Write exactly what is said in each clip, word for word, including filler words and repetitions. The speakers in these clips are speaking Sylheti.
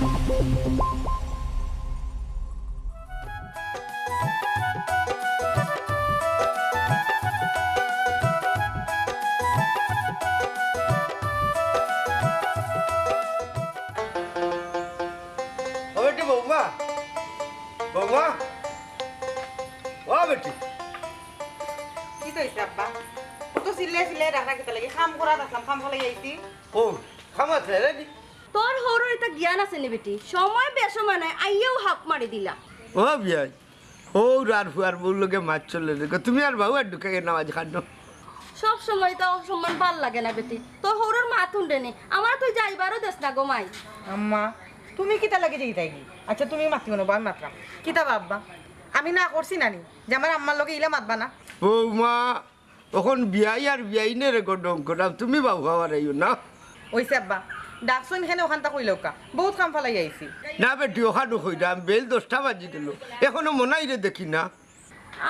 ও বেটি, বৌমা, বৌমা, ও বেটি। কিতা অইছে আব্বা? অত চিল্লাইয়া চিল্লাইয়া ডাকরা কিতার লাগি? কাম করাত আছলাম, কাম ফালাই আইছি। ও, কাম আছে রে? তোর হউরর ইতা জ্ঞান আছে নি বেটি? সময় বেসময় নাই, আইয়াউ হাক মারি দিলা। ও বিয়াই, ও রার ফুয়ার বউর লগে মাত চলে রে। তুমি আর বাউ আর ঢুকে গেলে আজ খানো। সব সময় তো অসম্মান ভালা লাগে না বেটি। তোর হউরর মাত হুনরে নি, আমারে তুই যাইবারও দেস না গো মাই। আম্মা, তুমি কিতার লাগি যাইতায় গি? আচ্ছা, তুমি মাতিও না, আমি মাতরাম। কিতা বা আব্বা? আমি না করছি না নি যে আমার আম্মার লগে ইলা মাতবা না? বৌমা, অখন বিয়াই আর বিয়াইনরে গো ঢং করাম, তুমি বাউ খাওয়ার আইও না। অইছে আব্বা, ডাকছইন কেনে অখানতা কইলাউক্কা, বউত কাম ফালাই আইছি। না বেটি, অখানো কইরাম, বেইল দশটা বাজি গেল, অখনো মনাইরে দেখি না।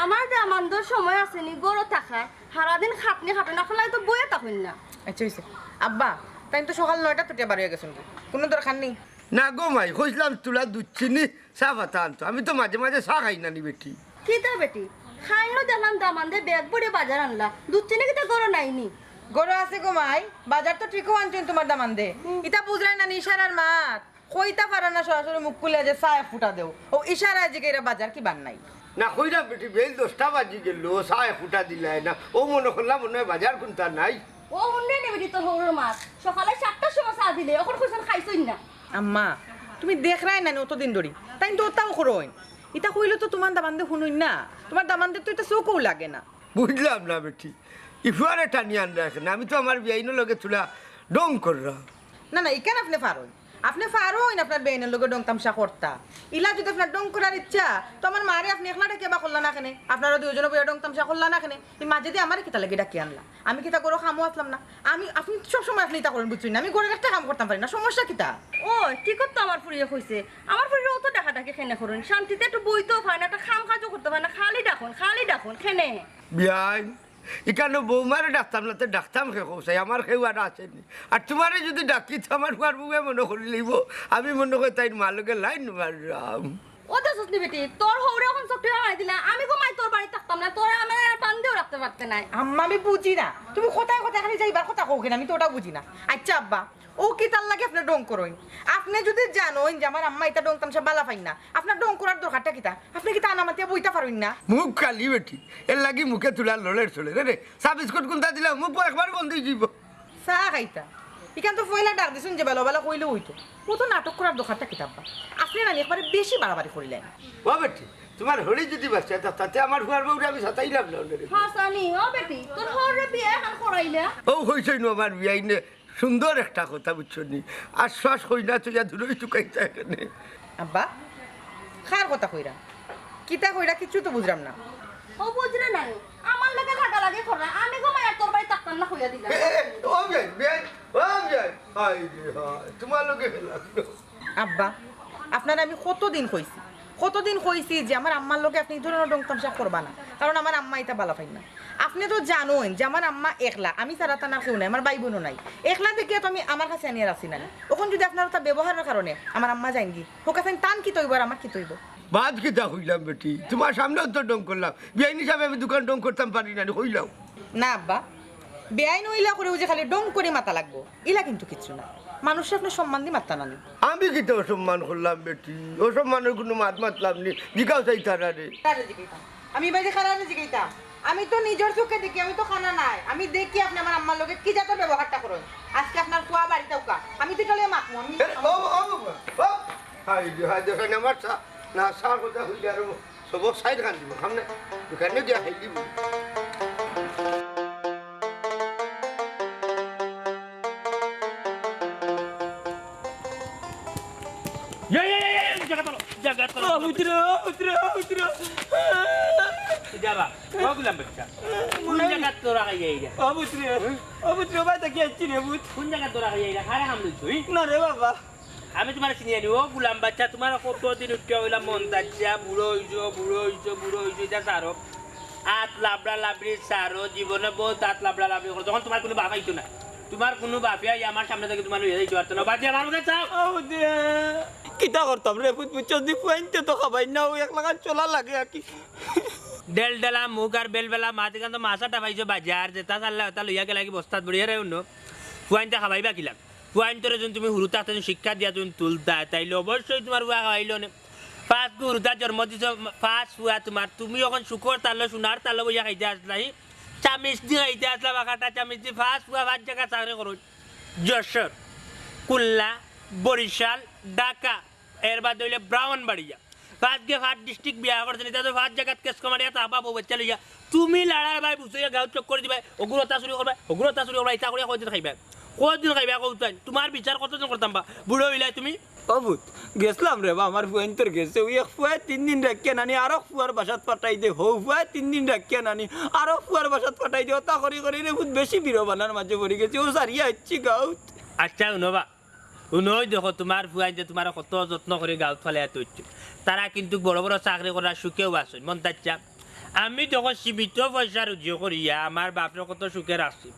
আমার দামান্দর সময় আছে নি ঘরো থাকার, হারাদিন খাটনি খাটইন, আপনারা তো বইয়া থাকইন না। আচ্ছা অইছে। আব্বা, তাইন তো সকাল নয়টাত উঠিয়া বার অইয়া গেছইন গি, কুনু দরকার নি? না গো মাই, কইছলাম তুলা দুধ চিনি চা পাতা আনতো, আমি তো মাঝে মাঝে চা খাই না নি বেটি। কিতা বেটি, কাইল দেখলাম দামান্দে ব্যাগ ভরি বাজার আনলা, দুধ চিনি কিতা ঘরো নাই নি? ঘরো আছে গো মাই, বাজার তো ঠিকউ আনছইন তুমার দামান্দে। হুম। ইতা বুঝরায় না নি, ইশারার মাত। কইতা পারো না সরাসরি মুখ খুলিয়া যে চা এক ফুটা দেও। অউ ইশারায় জিগাইরা বাজার কিবার নাই। না কইরাম বেটি, বেইল দশটা বাজি গেল, চা এক ফুটা দিলায় না। অউ মনো করলাম মনো অয় বাজার কুনতা নাই। ও হুনরে নি বেটি তোর হউরর মাত। সকালে সাতটার সময় চা দিলে, অখন কইছইন খাইছইন না। আম্মা, তুমি দেখরায় না নি অতদিন ধরি। তাইন তো অতাউ করইন। ইতা কইলে তো তুমার দামান্দে হুনইন না। তুমার দামান্দর তো ইতা চউখো লাগে না। বুঝলাম না বেটি, ই ফুয়ারে টানি আনরায় কেনে? আমি তো আমার বিয়াইনর লগে তুলা ঢং কররাম। না, না, ইখান আপনে পারইন। আপনে পারইন আপনার বিয়াইনর লগে ঢং তামশা করতা। ইলা যুদি আপনার ঢং করার ইচ্ছা, তো আমার মারে আপনে একলা ডাকিয়া বার করলা না কেনে? আপনারা দুইজনে বইয়া ঢং তামশা করলা না কেনে? ই মাঝেদি আমারে কিতার লাগি ডাকিয়া আনলা? আমি কিতা ঘরো কামো আছলাম না? আমি, আপনে সব সময় আপনে ইতা করইন, বুঝছইন না? আমি ঘরর একটা কাম করতাম পারি না, সমস্যা কিতা? ও, ঠিকউ তো আমার ফুড়িয়ে কইছে। আমার ফুড়িরে অত ডাকাডাকি কেনে করইন? শান্তিতে একটু বইতেও পারে না, একটা কাম কাজও করতে পারে না, খালি ডাকইন, খালি ডাকইন, কেনে? বিয়াইন, ইখানো বৌমারে ডাকতাম না, তে ডাকতাম কে কও চাই, আমার কেউ আর আছে নি। আর তুমারে যুদি ডাকি, তে আমার ফুয়ার বউয়ে মনো করি লইবো, আমি মনো করি তাইর মার লগে লাইন মাররাম। ও দেখছস নি বেটি, তোর হউরে অখন চকরি মারি দিলা, আমি গো মাই তোর বাড়িত থাকতাম না, তোরে আমার আর বান্দিও রাখতে পারতে নায়। আম্মা, আমি বুঝি না, তুমি কথায় কথায় খালি যাইবার কথা কও কেনে, আমি তো অটাও বুঝি না। আচ্ছা আব্বা, অউ কিতার লাগি আপনে ঢং করইন? আপনে যুদি জানইন যে আমার আম্মা ইতা ঢং তামশা ভালা পাইন না, আপনার ঢং করার দরকারটা কিতা? আপনে কিতা আনা মাতিয়া বইতা পারইন না? মুখ কালি বেটি, এরলাগি মুখে তুলা লড়ের চড়ের। রে, চা বিস্কুট কুনতা দিলাম, মুখ একবার বন্ধ অইযিবো। চা খাইতা? ইখান তো পয়লা ডাক দিছইন যে ভালা ভালা কইলেউ অইতো। অত নাটক করার দরকারটা কিতা আব্বা? আপনে না নি একবারে বেশি বাড়াবাড়ি করিলাইন। ও বেটি, তুমার হউরে যুদি বাঁচিয়া থাকতা, তে আমার ফুয়ার বউরে আমি সাতাইলাম না অনে রে। হাছানি, ও বেটি, তোর হউররে বিয়া এখান করাইলা? অউ কইছইন আমার বিয়াইনে, সুন্দর একটা কথা, বুঝছো নি? আশ্বাস কই না তো ইয়া দূরই তুকাইতা কেনে। আব্বা, কার কথা কইরা? কিতা কইরা? কিচ্ছু তো বুঝরাম না। ও বুঝরে নাই, আমার লগে লাগালাগি কররা, আমি গো মাই আর তোর বাড়িত থাকতাম না কইয়া দিলাম। এ, এ, ও বিয়াই, বিয়াই, ও বিয়াই, হায় রে হায়, তুমার লগে ফেলা। আব্বা, আপনারে আমি কতদিন কইছি, কতদিন কইছি যে আমার আম্মার লগে আপনে ই ধরনর ঢং তামশা করবা না, কারণ আমার আম্মা ইতা ভালা পাইন না। আপনে তো জানইন যে আমার আম্মা একলা, আমি ছাড়া তান আর কেউ নাই, আমার ভাই বইনও নাই। একলা দেখিয়া তো আমি আমার কাছে আনিয়া রাখছি না নি। অখন যুদি আপনার অতা ব্যবহারর কারণে আমার আম্মা যাইন গি, হউক্কা চাইন তান কিতা অইবো আর আমার কিতা অইবো? বাদ কিতা কইলাম বেটি, তুমার সামনেউ তো ঢং করলাম, বিয়াইন হিসাবে আমি দুখান ঢং করতাম পারি না নি, কইলাম। না আব্বা, বিয়াইন অইলা করেউ যে খালি ঢং করি মাতা লাগবো, ইলা কিন্তু কিচ্ছু না। মানুষরে আপনে সম্মান দি মাততা না নি। আমি কিতা অসম্মান করলাম বেটি? অসম্মানর কুনু মাত মাতলাম নি। জিগাও চাই তারারে। কারে জিগাইতাম? আমি বাড়িত কারারে জিগাইতাম? আমি তো নিজর চউখে দেখি, আমি তো কানা নায়। আমি দেখি আপনে আমার আম্মার লগে কি জাতর ব্যবহারটা করইন। আজকে আপনার ফুয়া বাড়িত আউক্কা, আমি তো ইটা লইয়া মাতমু। আমি এ, ও, ও, ও, ও, হায় রে, হায় রে, হায় রে, আমার চা, না, চা কথা কইলে আরো সবক সাইড খান দিব, সামনে দোকানে গিয়া খাই দিব। এই, এই, এই, এই, জাগা ধরো, জাগা ধরো। ও পুত্র, ও পুত্র, ও পুত্র। যাবা, ও গুলাম বাচ্চা। কোন জাগাত তোরা খাইয়া আইরা? ও পুত্র, ও পুত্র, ভাই তাকি আইছি রে পুত। কোন জাগাত তোরা খাইয়া আইরা? কারে হাম লইছো, ই? না রে বাবা। আমি তুমারে চিনি আনি, ও গুলাম বাচ্চা, তুমার কতদিন উঠিয়া অইলা মন চাইছে, বুড়া অইছো, বুড়া অইছো, বুড়া অইছো, ইটা ছাড়ো। আত লাবড়া লাবড়ি ছাড়ো, জীবনে বউত আত লাবড়া লাবড়ি করো, যখন তুমার কুনু বাপ আইতো না। তুমার কুনু বাপে আইয়া আমার সামনে থাকি তুমার লইয়া যাইতো পারতো না। বাদ দে, আমার মুখে চাও। কিতা করতাম রে পুত, বুঝছস দি, ফুয়াইন্তে তো খাবাই না, অউ এক লাখান চলা লাগে আর কি। ডেলডেলা মুখ আর বেলবেলা মাত, ইখান তো মাছা টাপাইছো বাজার, যেটা চাল্লা ওটা লইয়া গেলা কি বস্তাত ভরিয়া রে অন্য। ফুয়াইন্তে খাবাইবা কিলা? ফুয়াইন্তরে যুদি তুমি হুরু থাকতে যুদি শিক্ষা দিয়া তুমি তুলতায়, তাইলে অবশ্যই তুমার ফুয়া খাওয়াইলো নে। ফার্স্ট গু হুরুতা জন্ম দিছো, ফার্স্ট ফুয়া তুমার, তুমি অখন সুখর তালো, সোনার তালো বইয়া খাইতে আসলা, হি? চামিচ দি খাইতে আসলা, বাকাটা চামিচ দি, ফার্স্ট ফুয়া, ফার্স্ট জাগাত চাকরি করো। যশোর, খুলনা, বরিশাল, ঢাকা, এর বাদে অইলে ব্রাহ্মণবাড়িয়া। ফার্স্ট গিয়া ফার্স্ট ডিস্ট্রিক্ট বিয়া করছে, ইতা তো ফার্স্ট জাগাত কেস কমারিয়া তারপর বউ বাচ্চা লইয়া। তুমি লড়াই ভাই বুঝছো, ইয়া গাঁও চক্কর দিবায়, অগুর অতা চুরি করবায়, অগুর অতা চুরি করবায়, ইতা করিয়া কয়দিন খাইবায়? কয়দিন খাইবায় কও চাইন? তুমার বিচার কতদিন করতাম বা? বুড়া অইলায় তুমি। ও পুত, গেছলাম রে বা, আমার ফুয়াইন্তর গেছে, অউ এক ফুয়ায় তিন দিন রাখিয়া নানি, আরক ফুয়ার বাসাত পাঠাই দে, হউ ফুয়ায় তিন দিন রাখিয়া নানি, আরক ফুয়ার বাসাত পাঠাই দে, অতা করি করি রে পুত বেশি বিড়ম্বনার মাঝে পড়ি গেছি, অউ সারিয়া আইছি গাঁওত। আচ্ছা, হুনো বা, হুনো, অউ দেখো, তুমার ফুয়াইন্তে তুমারে কত যত্ন করি গাঁওত ফালাইয়া থইছে। তারা কিন্তু বড় বড় চাকরি করার সুখেও আছইন, মন্তাজ চাচা। আমি দেখো সীমিত পয়সা রুজি করিয়া আমার বাপরে কত সুখে রাখছি।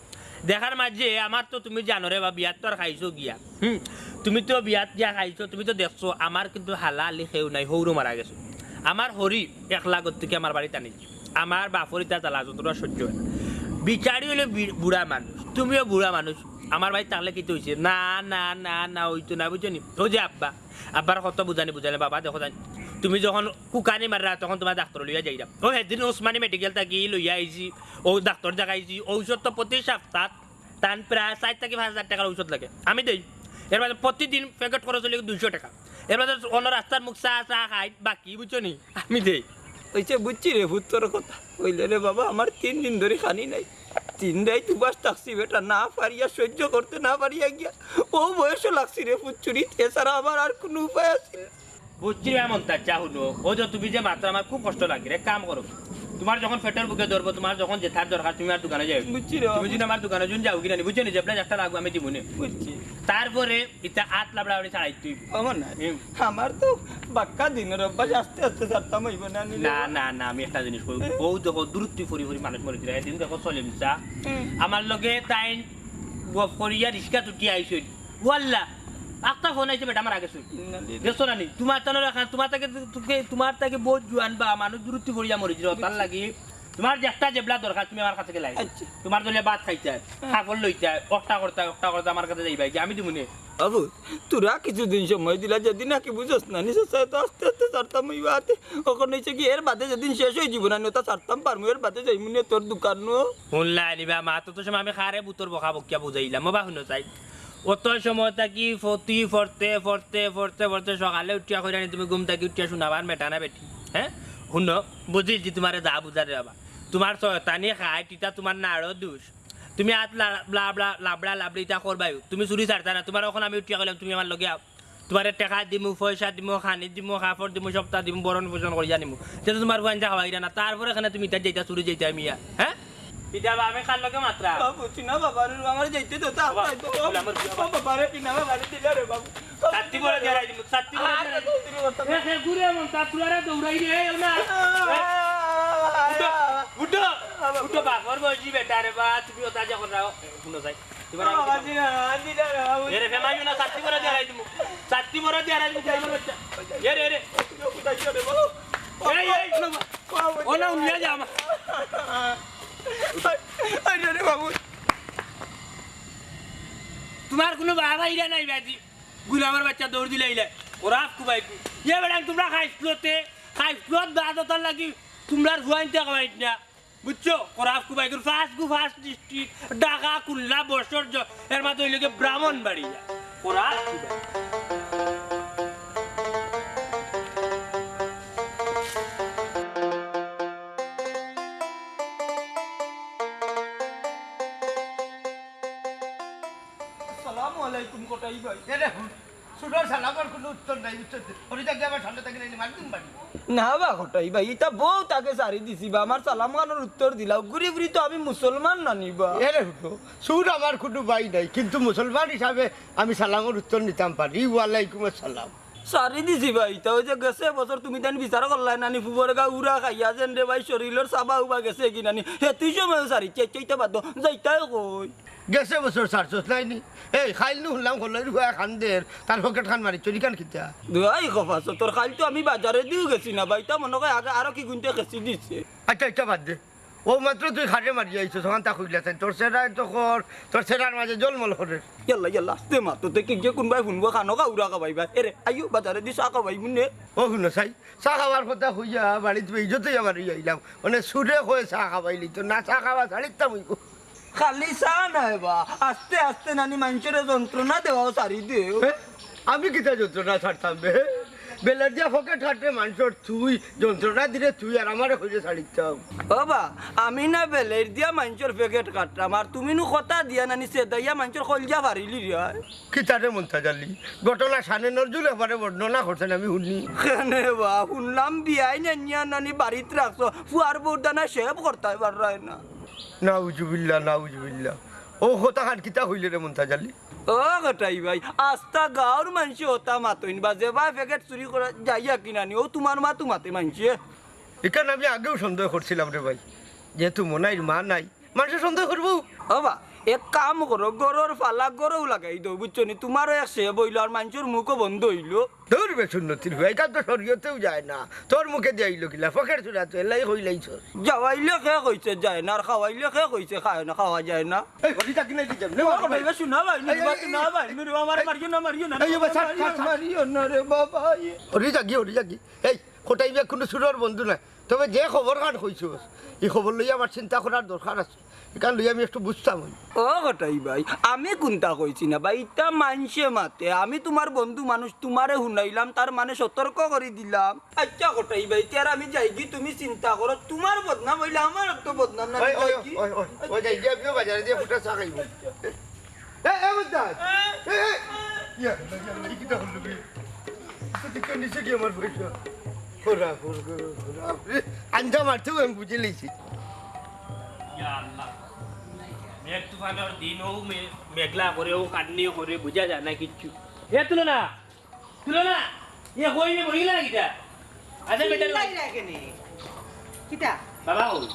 দেখার মাঝে আমার তো তুমি জানো রে বা, বিয়াত তো আর খাইছো গিয়া। হুম, তুমি তো বিয়াত গিয়া খাইছো, তুমি তো দেখছো, আমার কিন্তু হালাহালি কেউ নাই, হউরও মারা গেছে। আমার হরি একলা গতিকে আমার বাড়িত আনিছি। আমার বাপর ইতা জ্বালা যন্ত্রণা সহ্য অয় না। বিচারি অইলো বি-, বুড়া মানুষ, তুমিও বুড়া মানুষ, আমার বাড়িত থাকলে কিতা অইছে? না, না, না, না, অইতো না, বুঝছো নি? অউ যে আব্বা, আব্বার কত বুঝানি বুঝাইলে, বাবা দেখো জানি, তুমি যখন কুকানি মাররা, তখন তুমার ডাক্তর লইয়া যাইরা। অউ হেদিন উসমানী মেডিকেল থাকি লইয়া আইছি, অউ ডাক্তর দেখাইছি, ঔষধ তো প্রতি সপ্তাহ তান প্রায় চাইর থাকি পাঁচ হাজার টেকার ঔষধ লাগে, আমি দেই। এর বাদে প্রতিদিন প্যাকেট খরচ অইলে দুইশো টেকা। এর বাদে অন্য রাস্তার মুখ চা, চা খাই, বাকি বুঝছো নি? আমি দেই। অইছে, বুঝছি রে পুত তোর কথা। অইলে রে বাবা, আমার তিন দিন ধরি খানি নাই। তিন রাইত উপাস থাকছি বেটা, না পারিয়া, সহ্য করতে না পারিয়া গিয়া। অউ বয়সও লাগছি রে পুত চুরিত, এছাড়া আমার আর কুনু উপায় আছিল না। বুঝছি রে মন্তাজ চাচা, হুনো, অউ যে তুমি যে মাতরায় আমার খুব কষ্ট লাগে রে, এক কাম করো, তুমার যখন পেটর ভুকে ধরবো, তুমার যখন যেতার দরকার, তুমি আমার দোকানো যাও। বুঝছি রে। তুমি যুদি আমার দোকানো যুদি যাওগি না নি, বুঝছো নি, যেবলা যেতা লাগবো আমি দিমু নে। বুঝছি। তারপরে ইতা আত লাবড়া লাবড়ি ছাড়াইতে অইবো। বাবা না, হুম। আমার তো বাক্কা দিনর অভ্যাস, আস্তে আস্তে ছাড়তাম অইবো না নি রে। না, না, না, আমি একটা জিনিস কই, হুম। অউ দেখো, দুরুত্তি ফরি ফরি মানুষ মরি দিরা, এদিন দেখো সলিম চা, হুম। আমার লগে তাইন গফ করিয়া রিস্কা তুটি আইছইন। ওয়াল্লা, আখতা ফোন আইছে বেটা, আমার আগে শুন। ইন্না লিল্লাহি। দেখছো না নি? তুমার তানোর এখান, তুমার থাকি, তুমার থাকি বউত জুয়ান বা মানুষ দুরুত্তি ফরিয়া মরি দিরা, তার লাগি তুমার যেতা যেবলা দরকার, তুমি আমার কাছে গেলায়। আচ্ছা। তুমার দলে ভাত খাইতায়, হ্যাঁ। কাপড় লইতায়, অকটা করতায়, অকটা করতায়, আমার কাছে যাইবায়, যে আমি দিমু নে। বাবু, তোরা কিছুদিন সময় দিলা, যেদিন নাকি বুঝোস না, নিশ্চয় তো আস্তে আস্তে ছাড়তাম অইবো আতে। অখন অইছে কি, এর বাদে যেদিন শেষ অই যিবো না, অতা ছাড়তাম পারমু, এর বাদে যাইমু নে তোর দোকানো। হুনলায় নি বা, মাত অত সময় আমি কারে বুতর বকা বকিয়া বুঝাইলাম, ও বা হুনো চাই। অত সময় থাকি ফতি ফরতে, ফরতে, ফরতে, ফরতে সকালে উঠিয়া কইরা নি তুমি ঘুম থাকি উঠিয়া শুনাবার মেটা না বেটি, হ্যাঁ? হুনো, বুঝিলছি তুমারে যা বুঝার রে বাবা। তুমার শয়তানি খাইট, ইতা তুমার নাড়ো দুষ। তুমি আত লা-, লাবড়া, লাবড়া, লাবড়ি ইতা করবায়। তুমি চুরি ছাড়তায় না। তুমারে অখন আমি উঠিয়া কইলাম, তুমি আমার লগে আও। তুমারে টেকা দিমু, পয়সা দিমু, খানি দিমু, কাপড় দিমু, সবতা দিমু, ভরণ পোষণ করিয়া নিমু। তে তো তুমার ফুয়াইন্তে খাওয়াইরা না। তারপরে কেনে তুমি ইতা যাইতা, চুরি যাইতা মিয়া? হ্যাঁ? ইতা বা আমি কার লগে মাতরাম? ও, বুঝছি না বাবা রে, আমার যাইতে দে, তা বাবা, যাইতে দে। বলে আমার ও বাবা রে, কিনা বাবা রে, দিলা রে বাবু। ছাত্তি বড় দেরাই দিমু, ছাত্তি বড় দেরাই দিমু। এ, সে ঘুরে এমন, তার তুলারে দৌড়াই রে, এও না। উঠো, উঠো, উঠো, বাপর বয়সী বেটা রে বা, তুমি ওটা যখন রাও, হুনো যাই। তোমার আমি বাবা, দিলাম। দিলা, দিলা রে বাবু। এরে ফেমাইও না, ছাত্তি বড় দেরাই দিমু। ছাত্তি বড় দেরাই দিমু, আমার বাচ্চা। এরে, এরে। কোথায় গেলে বাবু? এই, এই, বাবু। ও না, উনিয়া যা আমার। আরে রে বাবু। তোমার কোনো বাবা ইরা নাই বাজি। গুলামের বাচ্চা দৌড় দিলে ইলে। ওরা কুবাই কু। ইয়ে বেটাং, তোমরা খাইছলতে, খাইছলত দাঁত ওতার লাগি, তোমরার ফুয়াইন্তে খাওয়াইত না। বুঝছো? ওরা কুবাই কু, ফার্স্ট গু ফার্স্ট ডিস্ট্রিক্ট, ঢাকা, খুলনা, বসর, জ-, এর মাঝে অইলে গিয়ে ব্রাহ্মণবাড়িয়া। ওরা কুবাই। আসসালামু আলাইকুম, কটাই ভাই। এ দেখুন, ছোটর সালামর কোনো উত্তর নাই, উত্তর দে। ওরে যাকে আমার ঠান্ডা থাকে না, মার দিন বাড়ি। না বা কটাই ভাই, ইটা বউত আগে সারি দিছি বা, আমার সালাম খানোর উত্তর দিলাও। ঘুরি ঘুরি তো আমি মুসলমান না নি বা। এ রে হুটো, সুর আমার কোনো ভাই নাই, কিন্তু মুসলমান হিসাবে আমি সালামর উত্তর নিতাম পারি। ওয়ালাইকুম আসসালাম। সারি দিছি ভাই, ইতা ওই যে গেছে বছর তুমি তাইন বিচার করলায় নানি, ফুবর গা উড়া খাইয়া যেন রে ভাই, শরীলর চাবা উবা গেছে কি নানি, হে তুই সময় সারি চেক চাইতে বাধ্য, যাইতাই কই। গেছে বছর সারছস নাইনি? এই, খাইল নু হুনলাম খোলাই রুয়া খান দের, তার পকেট খান মারি চুরি খান খিতা। দুয়াই খফা সতর খাইল তো আমি বাজারে দিও গেছি না ভাই, তা মনে হয় আগে আরো কি গুনতে গেছি দিছে। আচ্ছা, আচ্ছা, বাদ দে। ও মাত্র তুই খাটে মারি আইছস, তখন তা কইলা তাই। তোর সেরায় তো কর, তোর সেরার মাঝে জলমল করে। ইয়াল্লা, ইয়াল্লা, আস্তে মা, তোতে কি যে কোনবাই হুনবো, খানো খাউরা খাবাইবা। এরে, আইও, বাজারে দি চা খাবাই মুনে। ও হুনো সাই, চা খাবার কথা কইয়া বাড়িত বেইজ্জত হইয়া বাড়ি আইলাম। মানে সুরে কয়ে চা খাবাইলি তো না, চা খাওয়া ছাড়িতাম হইব। খালি চা নায় বা, আস্তে আস্তে নানি মানষরে যন্ত্রণা দেওয়াও ছাড়ি দেও। হে? আমি কিতা যন্ত্রণা ছাড়তাম বে? বেলের দিয়া ফকে ঠাটে মানষর তুই, যন্ত্রণা দিলে তুই আর আমারে কইলে ছাড়িতাম। ও বা, আমি না বেলের দিয়া মানষর ফেকেট কাটতাম, আর তুমি নু কথা দিয়া নানি সেদাইয়া মানষর কলজা ফারিলি রে। কিতারে মন্তাজ আলী, ঘটনা শানে নজরুল একবারে বর্ণনা করছেন, আমি শুনি। কেনে বা, শুনলাম বিয়াই নেনিয়া নানি বাড়িত রাখছো, ফুয়ার বউর দানা সেব করতায় পাররায় না। নাউজুবিল্লাহ, নাউজুবিল্লাহ। ও কথা খান কিতা কইলে রে মন্তাজ আলী? ও কটাই ভাই, আস্তা গাঁওর মানষে ওতা মাতইন বা, যেবা ফেকেট চুরি করা যাইয়া কিনা নি, ও তোমার মা তো মাতে মানষে। ইখান আমি আগেও সন্দেহ করছিলাম রে ভাই, যেহেতু মনাইর মা নাই, মানষে সন্দেহ করবো। ও বা, এক কাম করো, গরুর ফালা গরু লাগাই দেও, বুঝছো নি? তোমারও এক সেব অইলো, আর মানষর মুখও বন্ধ অইলো। দূর বে সুন্নতির ভাই, ইখান তো শরীয়তেও যায় না। তোর মুখে দিয়া আইলো কিলা, ফকের চুরা তো এলাই কইলাইছস। যাওয়াইলে কে কইছে যায় না, আর খাওয়াইলে কে কইছে খায় না, খাওয়া যায় না। এই, ওটি থাকি নাই, দিতাম। নে, ও, ওটি ভাই, ভাই। ভাই, শোনা ভাই, এই, নুরবা, এই, শোনা ভাই, নুরবা, আমার এই, মারিও না, মারিও না, এই, রে, ভাই, বাবা, ছাড়, মারিও ছাড়, না। ছাড়। ওটি যাগি, ওটি যাগি। এই, কোটাই ভাই কোনো সুরর বন্ধু না। তবে যে খবর খান কইছস, ই খবর লইয়া আমার চিন্তা করার দরকার আছে। ইখান লইয়া আমি একটু বুঝতাম অই। ও কটাই ভাই, আমি কুন্তা কইছি না ভাই, ইতা মানষে মাতে। আমি তোমার বন্ধু মানুষ, তোমারে হুনাইলাম, তার মানে সতর্ক করি দিলাম। আচ্ছা কটাই ভাই, তে আর আমি যাইগি, তুমি চিন্তা করো, তোমার বদনাম অইলে আমার তো বদনাম না, ওই, আমি ওই, যাইগি। ওই, ওই, ওই, যাইগি, আমিও বাজারে দিয়া ফুটা চা খাইমু। এ, এ, বুঝদার। এ, এ। ইয়া, ইয়া, ইয়া, কিতা করলো বে? তো দিকে নিচে কি আমার পয়সা? খোরা, খোরা, খোরা, খোরা। আরে, আঞ্জা মারতেও আমি বুঝে লইছি। ইয়া আল্লাহ। মেঘ তুফানর দিনও মে-, মেঘলা করে, ও কান্নিও করে, বুঝা যায় না কিচ্ছু। এ তুলো না। তুলো না, ইয়ে কই রে, মরিলা না কিতা? আচ্ছা, বেটা, চিল্লাই রাখে নে। কিতা? বাবা কই?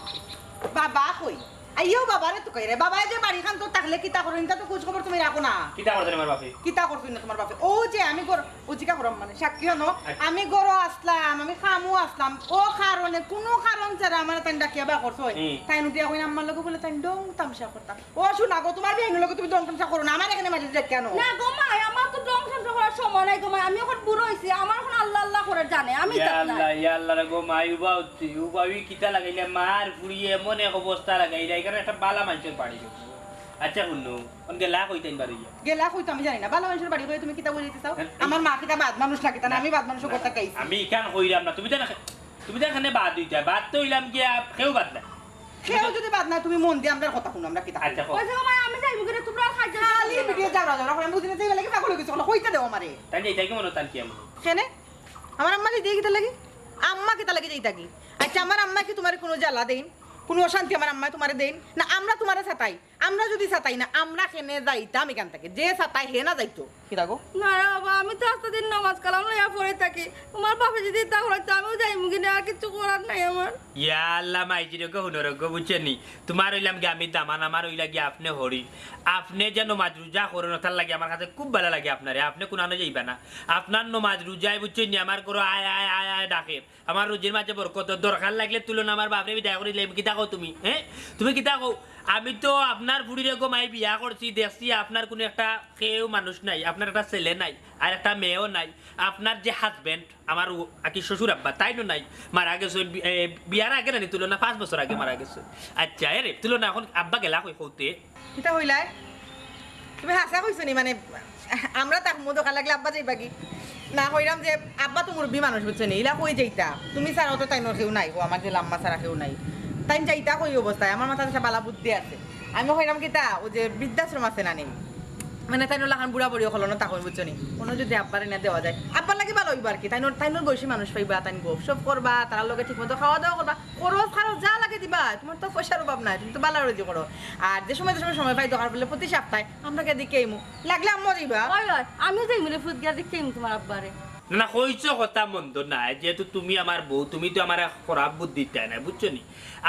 বাবা কই? আইও বাবারে তো কই রে। বাবায় যে বাড়ি খান তো থাকলে কিতা করইন, ইতা তো খোঁজ খবর তুমি রাখো না। কিতা করছে আমার বাপে? কিতা করছে না তোমার বাপে? ও যে আমি গর-, ও জিকা করম মানে, সাক্ষী হনো, আচ্ছা। আমি গরো আসলাম, আমি খামু আসলাম, ও কারণে, কোনো কারণ ছাড়া আমার তাই ডাকিয়া বা করছো। হুম। তাই নুটিয়া কইন আম্মার লগে বলে তাই ডং তামশা করতাম। ও শোনা গো, তোমার বিয়াইনর লগে তুমি ঢং তামশা করো না, আমার এখানে মাঝে যাই কেন? না গো মাই, আমার তো ঢং তামশা করার সময় নাই গো মাই, আমি এখন বুড়ো হইছি, আমার এখন আল্লাহ আল্লাহ করে জানে, আমি ইয়া জানি না। আল্লাহ, ইয়া আল্লাহ রে গো মাই, উবা উঠছি, উবা উই কিতা লাগাইলে মার ফুড়িয়ে এমন এক অবস্থা লাগাইলে, এখানে একটা বালা মানষর বাড়ি গেছে। আচ্ছা হুনো, কোন গেলা কইতাইন বারইয়া? গেলা কই তো আমি জানি না, বালা মানষর বাড়ি কই তুমি কিতা বুঝাইতে চাও? হ্যাঁ, এই আমার মা কিতা বাদ মানুষ না কিতা না, না, আমি বাদ মানুষ না, করতে না, চাইছি। আমি ইখান কইরাম না, তুমি জানো তুমি তো এখানে বাদ হইতা, বাদ তো হইলাম গিয়া, কেউ বাদ না। কেউ যদি বাদ না, তুমি মন দিয়া আমরার কথা হুনো, আমরা কিতা আচ্ছা, কই। কও। ওই যে মাই, আমি যাইমু গি রে, তোমরা আর খাইতে খালি দাও না। ভিডিও যাওরা যাওরা করে, আমি বুঝি না, যে বেলা কিতা কইলো কিছু কইলো, কইতে দেও আমারে। তাই যাইতা কি মনে তান কি আমি? কেনে? আমার আম্মা যাইতা কিতা লাগি? আম্মা কিতা লাগি যাইতা কি? আচ্ছা, আমার আম্মা কি তোমারে কোনো জ্বালা দেইন? কোনো অশান্তি আমার আম্মায় তোমারে দেইন? না আমরা তোমারে সাতাই? আমরা যদি সাতাই না, আমরা কেনে যাইতাম এখান থেকে? যে সাতাই হে না যাইতো। কিতা গো? না রে বাবা, আমি তো আস্তা দিন নামাজ কালাম লইয়া পড়ে থাকি। তোমার বাপে যদি ইতা করাইতো, আমিও যাইমু গি নে, আর কিচ্ছু করার নাই আমার। ইয়া আল্লাহ, মাইজিরে গো, হুনরে গো, বুঝছেন নি? তোমার অইলাম গি আমি দামান, আমার অইলা গি আপনে হরি। আপনে যে নমাজ রোজা করইন, তার লাগি আমার কাছে খুব ভালা লাগে আপনারে। আপনে কুনানো যাইবা না। আপনার নমাজ রোজায়, বুঝছেন নি, আমার ঘরো আয়, আয়, আয়, আয় ডাকে। আমার রুজির মাঝে বরকত, দরকার লাগলে তুলো না, আমার বাপরে বিদায় করি দিলাইমু। কিতা কও তুমি, হ্যাঁ? তুমি কিতা কও? আমি তো আপনার ফুড়িরে গো মাই বিয়া করছি, দেখছি আপনার কোনো একটা কেউ মানুষ নাই, আপনার একটা ছেলে নাই, আর একটা মেয়েও নাই। আপনার যে husband, আমার ও, আর কি শ্বশুর আব্বা, তাইনও নাই, মারা গেছে। বি-, এ, বিয়ার আগে নানি তুলো না, পাঁচ বছর আগে মারা গেছে। আচ্ছা, এরে তুলো না, এখন আব্বা গেলা কই কওতে? কিতা কইলায়? তুমি হাছা কইছো নি? মানে, আমরা থাকমু, দরকার লাগলে আব্বা যাইবা গি? না, কইরাম যে আব্বা তো মুরব্বি মানুষ, বুঝছো নি? ইলা কই যাইতা? তুমি ছাড়াও তো তাইনর কেউ নাই, ও আমার যে আম্মা ছাড়া কেউ নাই। তাইন যাইতা কই অবস্থায়? আমার মাথাত একটা বালা বুদ্ধি আছে। আমি কইরাম কিতা, ও যে বৃদ্ধাশ্রম আছে না নি? মানে, তাইনর লাখান বুড়া বুড়ি অকলনো থাকইন, বুঝছো নি? কোনো যদি আব্বারে না দেওয়া যায়, আব্বার লাগি ভালা অইবো আর কি। তাইনর, তাইনর বয়সী মানুষ পাইবা, তাইন গপ সপ করবা, তারার লগে ঠিক মতো খাওয়া দাওয়া করবা। খরচ খারচ যা লাগে দিবা, তোমার তো পয়সার অভাব নাই, তুমি তো বালা রুজি করো। আর যে সময় যে সময় সময় পাই, দরকার পড়লে প্রতি সপ্তাহে আমরা গিয়া দেখি আইমু, লাগলে আম্মা যাইবা। ওই, ওই, আমিও যাইমু রে, ফুত গিয়া দেখি আইমু তোমার আব্বারে। না, না, কইছো কথা মন্দ নায়, যেহেতু তুমি আমার বউ, তুমি তো আমারে খারাপ বুদ্ধি দিতায় নায়, বুঝছো নি?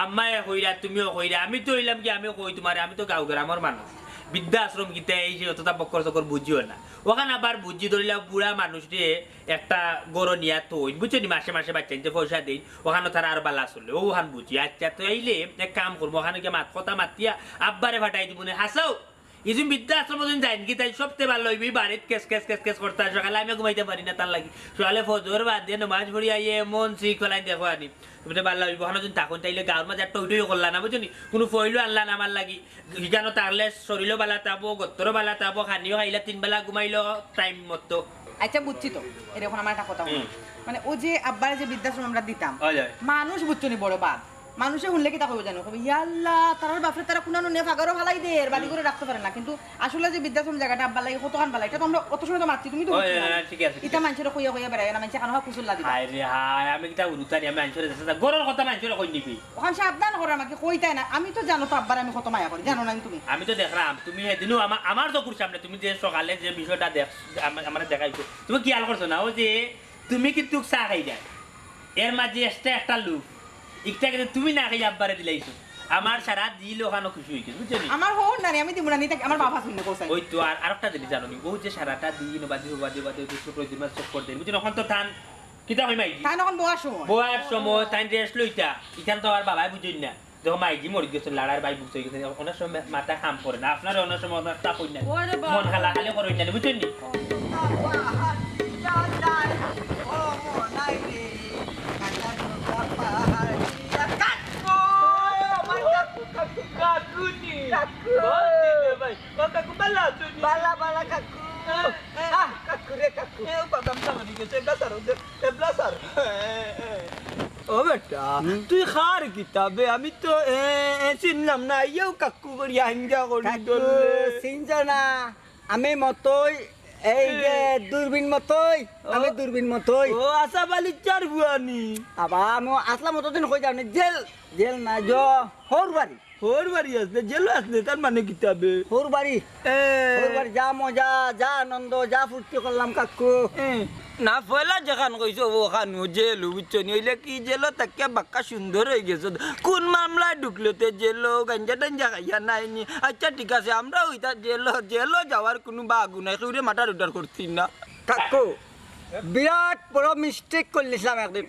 আম্মায় কইরা, তুমিও কইরা, আমি তো অইলাম কি, আমি কই তুমারে, আমি তো গাঁও গ্রামর মানুষ, বৃদ্ধাশ্রম কিতা এই যে অতটা বক্কর চক্কর বুঝিও না। অখান আবার বুঝি, ধরিলাও বুড়া মানুষরে একটা ঘরো নিয়া থইন, বুঝছো নি? মাসে মাসে বাচ্চাইন্তে পয়সা দেইন, অখানো তারা আরো বালা চলে, অখান বুঝি। আচ্ছা, তো এইলে এক কাম করমু, অখানো গিয়া মাত কথা মাতিয়া আব্বারে ফাটাই দিমু নে, হাছাউ। ইজুম বৃদ্ধাশ্রম দিন যাইন কি তাই সবতে ভালা অইবো, বাড়িত কেস কেস কেস কেস করতা, সকালে আমি ঘুমাইতাম পারি না তার লাগি। সকালে ফজর বাদে নমাজ পড়ি আইয়া এমন সিক ফালাইন দেখো আনি। তুমি তো ভালা অইবো, অখানো দিন থাকইন, তাইলে গাঁওর মাঝে আর টই টই করলা না, বুঝছো নি? কুনু ফইলও আনলা না আমার লাগি। ইখানো থাকলে শরীরও ভালা থাকবো, গত্তরও ভালা থাকবো, খানিও খাইলা তিন বেলা ঘুমাইলো টাইম মতো। আচ্ছা, বুঝছি তো। এরে অখন আমার একটা কথা হুনো। মানে, অউ যে আব্বারে যে বৃদ্ধাশ্রম আমরা দিতাম, অয়, অয়। মানুষ বুঝছো নি বড় বাদ। মানুষে হুনলে কিতা কইবো জানো? কইবো, "ইয়াল্লা, তারার বাফরে তারা কুনানো নে ফাগারও ফালাই দের, বাড়ি ঘরো রাখতো পারে না।" কিন্তু আসলে যে বৃদ্ধাশ্রম জাগাটা আব্বার লাগি কতখান ভালা, ইটা তো আমরা অত সময় তো মাতছি, তুমি তো বুঝছো না। ঠিক আছে, ঠিক আছে। ইটা মানষরে কইয়া কইয়া বেড়াইও না, মানষে কানো কুচুল্লা দিবা। হায় রে হায়, আমি কিতা উরুতানি, আমি মানষরে দেশে যা-, ঘরর কথা মানষরে কইন নিবি। অখান সাবধান করো আমাকে, কইতায় না। আমি তো জানো তো আব্বারে আমি কত মায়া করি, জানো না নি তুমি? আমি তো দেখলাম, তুমি হেদিনও আমা-, আমার চকুর সামনে তুমি যে সকালে যে বিষয়টা দেখ-, আমা-, আমারে দেখাইছো, তুমি খিয়াল করছো না? অউ যে তুমি কিন্তু চা খাইরায়, এর মাঝে extra একটা লুফ, ইটা কিন্তু তুমি না খাইয়া আব্বারে দিলাইছো। আমার সারা দিল অখানো খুশি অইগেছে, বুঝছো নি? আমার হউর না রে, আমি দিমু না, নিতে আমার বাবা শুনলে কোথায়? অউ তো আর আরেকটা জিনিস জানো নি, অউ যে সারাটা দিন বাদে বাদে বাদে অউ যে ছোট দিন মাঝে চক্কর দেন, বুঝছো নি? অখন তো তান কিতা অয় মাইজি? তান অখন বওয়ার সময়। বওয়ার সময়, তাইন rest লইতা, ইখান তো আর বাবায় বুঝইন না। দেখো, মাইজি মরি গেছে, লাড়ার বাই বুঝতে গেছে, অনেক সময় মাথা কাম করে না। আপনারে অনেক সময় অনেক চাপ অইন না। ওরে বাবা। মন খালা খালি করইন না, বুঝছইন নি? কাকু, আমার কাকু, কাকু, কাকু নি? কাকু। ও দিদি ভাই, ও কাকু, ভালা আছো নি? ভালা, ভালা কাকু। হ্যাঁ। আহ, কাকু রে, কাকু। এ, ও বাদাম চা বানি গেছে, এবলা স্যার, এবলা স্যার। ও বেটা, হুম? তুই কার কিতা বে? আমি তো, এ, এ, চিনলাম না। ইয়েও কাকু করি আইঙ্গা করি কাকু, ধরলে। চিনছ না? আমি মতই, এই যে এ। দূরবীন মতই, আমি ও। দূরবীন মতই। ও, আশা বালিচার বুয়ানি। আবা, আমি আসলাম অতদিন কই জানি, জেল, জেল না, জ, হউর বাড়ি। হউর বাড়ি আছলে, জেলও আছলে, তার মানে কিতা বে? হউর বাড়ি। এ। হউর বাড়ি, যা মজা, যা আনন্দ, যা ফুর্তি করলাম কাকু। এ। না, পয়লা যেখান কইছো, অখানউ জেলউ, বুঝছো নি? অইলে কি জেলও থাকিয়া বাক্কা সুন্দর অইগেছো। কুন মামলায় ঢুকলে তে জেলও, গাঞ্জা টাঞ্জা খাইয়া নায় নি? আচ্ছা, ঠিক আছে, আমরাও অইতা জেলও, জেলও যাওয়ার কুনু বাগু নাই, কেউরে মার্ডার উর্ডার করছি না। কাকু, বিরাট বড় mistake করলিছলাম একদিন।